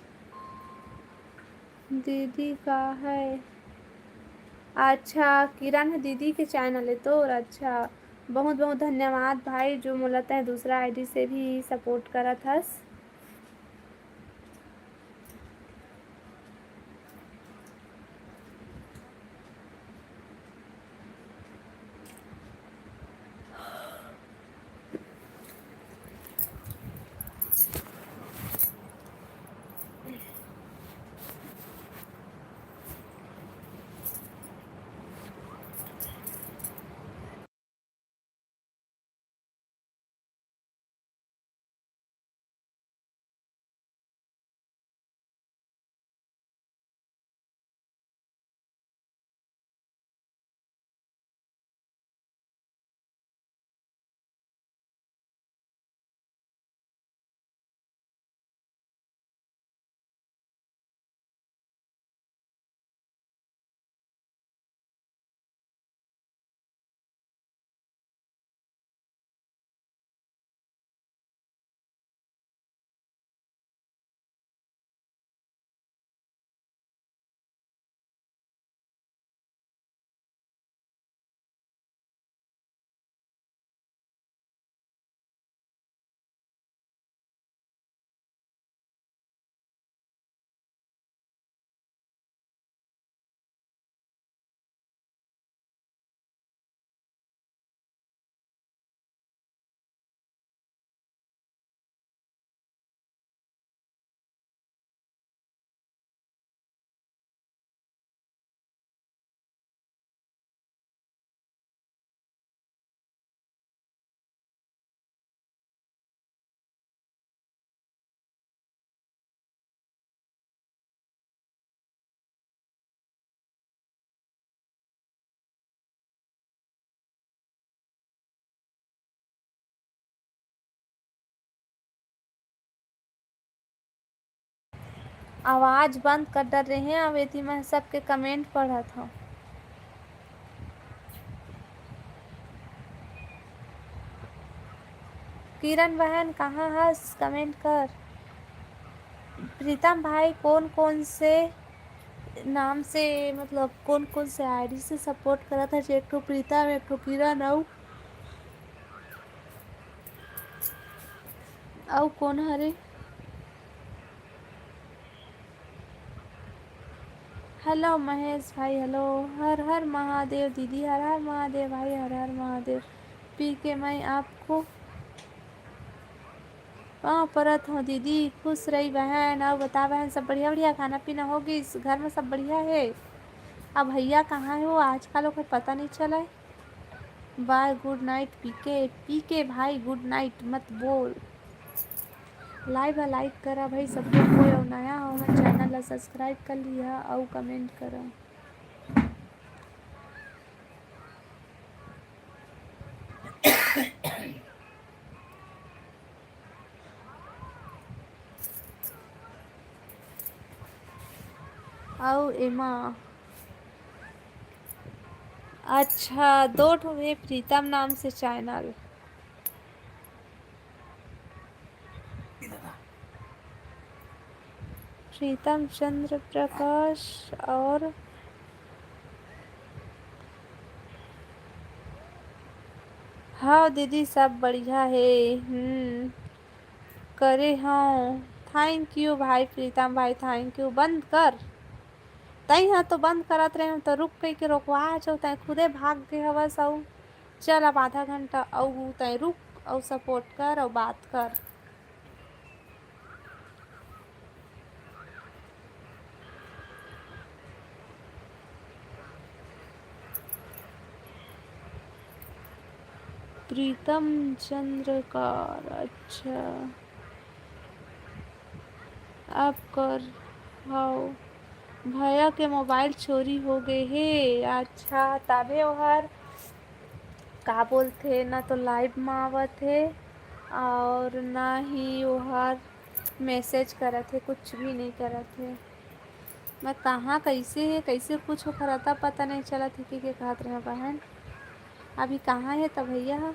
दीदी का है। अच्छा, किरण ह दीदी के channel है तोर। अच्छा, बहुत बहुत धन्यवाद भाई, जो मोला तैं दूसरा ID से भी support करत हस। आवाज बंद कर डर रहे हैं। अब एती मैं सबके comment पढ़त हूँ। किरण बहन कहाँ हस, comment कर। प्रीतम भाई कौन कौन से नाम से, मतलब कौन कौन से ID से support करत हस? एक ठो प्रीतम, एक ठो किरण, अउ अउ कौन हरे? Hello महेश भाई, hello। हर हर महादेव दीदी, हर हर महादेव भाई, हर हर महादेव। पी के मैं आपको पाँव परत हूँ दीदी, खुश रही बहन। अउ बता बहन, सब बढ़िया बढ़िया खाना पीना हो गिस? घर में सब बढ़िया है? अब भैया कहाँ है वो, आजकल ओकर पता नहीं चला है। Bye, good night पी के। पी के भाई good night मत बोल। Live ला like करा भाई सब कोई, अउ नया हो हमर channel ला subscribe कर लिहा अउ comment करा। अउ एमा अच्छा, दो ठो हे प्रीतम नाम से चैनल। प्रीतम चंद्र प्रकाश और हाँ दीदी, सब बढ़िया हे। हम्म, करे हव। Thank you भाई प्रीतम भाई, thank you। बंद कर, तई हा तो बंद करत रहे, तो रुक कहिके रोकवा जो, तय खुदे भाग गे हवस। अउ चल, अब आधा घंटा अउ तय रुक, अउ support कर, अउ बात कर। प्रीतम चंद्रकार, अच्छा, आप कर हव। भैया के मोबाइल चोरी हो गे हे। अच्छा, तभे ओहर का बोलथे, ना तो live म आवत हे और ना ही ओहर message करत हे, कुछ भी नहीं करत हे। मैं कहाँ, कैसे हे, कैसे कुछ ओखर अता पता नहीं चलत हे, के, के कहत रहे बहन। अभी कहाँ हे त भैया ह?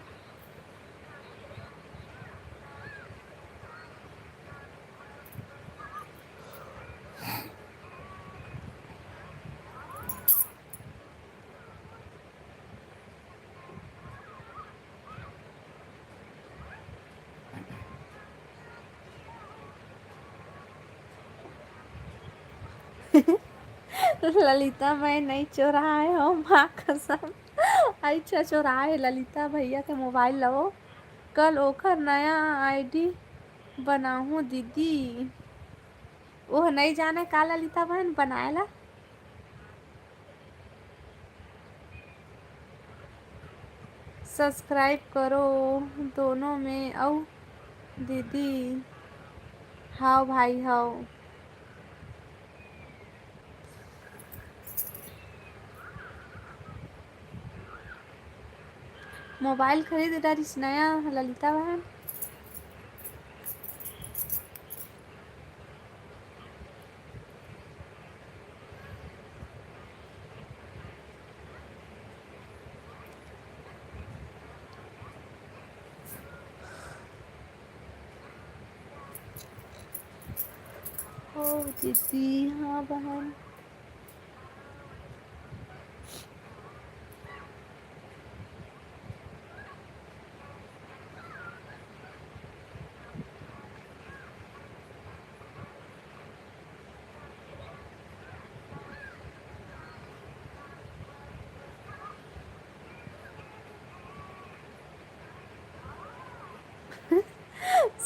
ललिता, मैं नहीं चोराए हो, माँ कसम। अच्छा, चोराए ललिता भैया के मोबाइल लो, कल ओखर नया आईडी बनाहूँ दीदी। ओह नहीं जाने का ललिता बहन बनाए ला। Subscribe करो दोनों में अउ दीदी। हाव भाई हाव। मोबाइल खरीद डारिस नया ललिता बहन। ओ दीदी, हाँ बहन।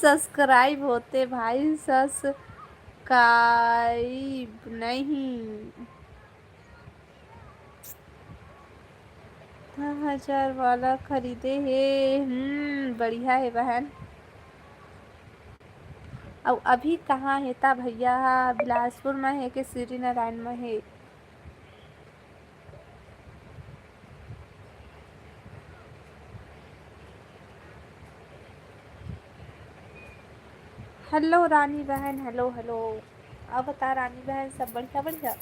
Subscribe होते भाई, subscribe नहीं। दस हजार वाला खरीदे हे। हम्म, बढ़िया हे बहन। अउ अभी कहाँ हे ता भैया? बिलासपुर में हे के श्री नारायण में हे? Hello रानी बहन, hello hello। अब बता रानी बहन, सब बढ़िया बढ़िया?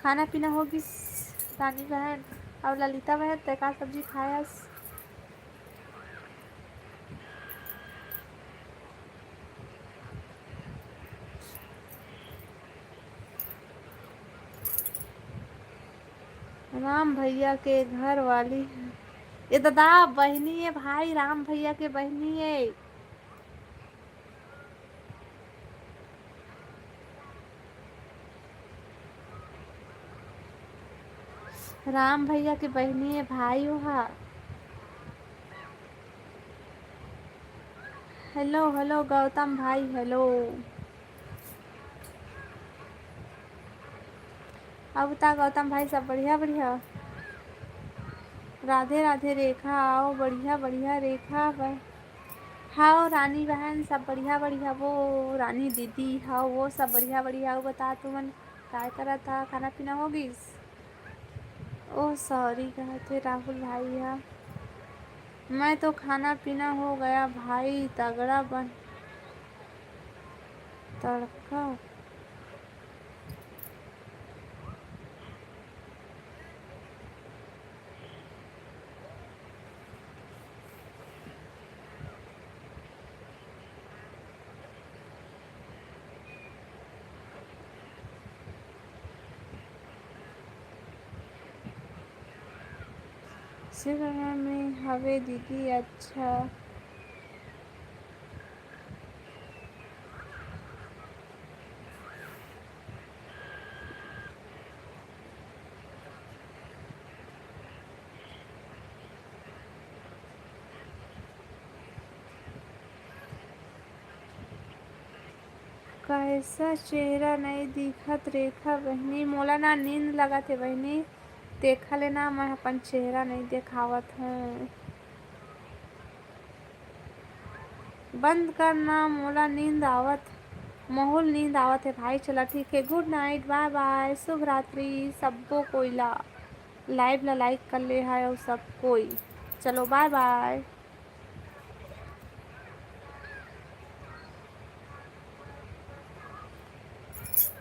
खाना पीना हो गिस रानी बहन? अउ ललिता बहन, तै का सब्जी खायस? राम भैया के घर वाली। ए दादा, बहिनी ए भाई, राम भैया के बहिनी ए। राम भैया के बहिनी ए भाई ओहा। Hello hello गौतम भाई, hello। अब बता गौतम भाई, सब बढ़िया बढ़िया? राधे राधे रेखा, आओ बढ़िया बढ़िया रेखा ब-, हाओ रानी बहन, सब बढ़िया बढ़िया वो रानी दीदी, हाओ वो सब बढ़िया बढ़िया। अउ बता तुमन काय करत हा, खाना पीना हो गिस? ओह sorry कहत हे राहुल भाई हा, मैं तो खाना पीना हो गया भाई, तगड़ा बन तड़का। जगह में हवे दीदी, अच्छा। कैसा चेहरा नइ दिखत रेखा बहिनी? मोला ना नींद लगत हे बहिनी, तेखा ले ना मैं अपन चेहरा नइ देखावत हूँ। बंद कर ना, मोला नींद आवत, मोहुल नींद आवत हे भाई। चला ठीक हे, good night, bye bye, शुभ रात्रि सब्बो कोई ला। Live ला like कर ले है अउ सब कोई। चलो bye bye।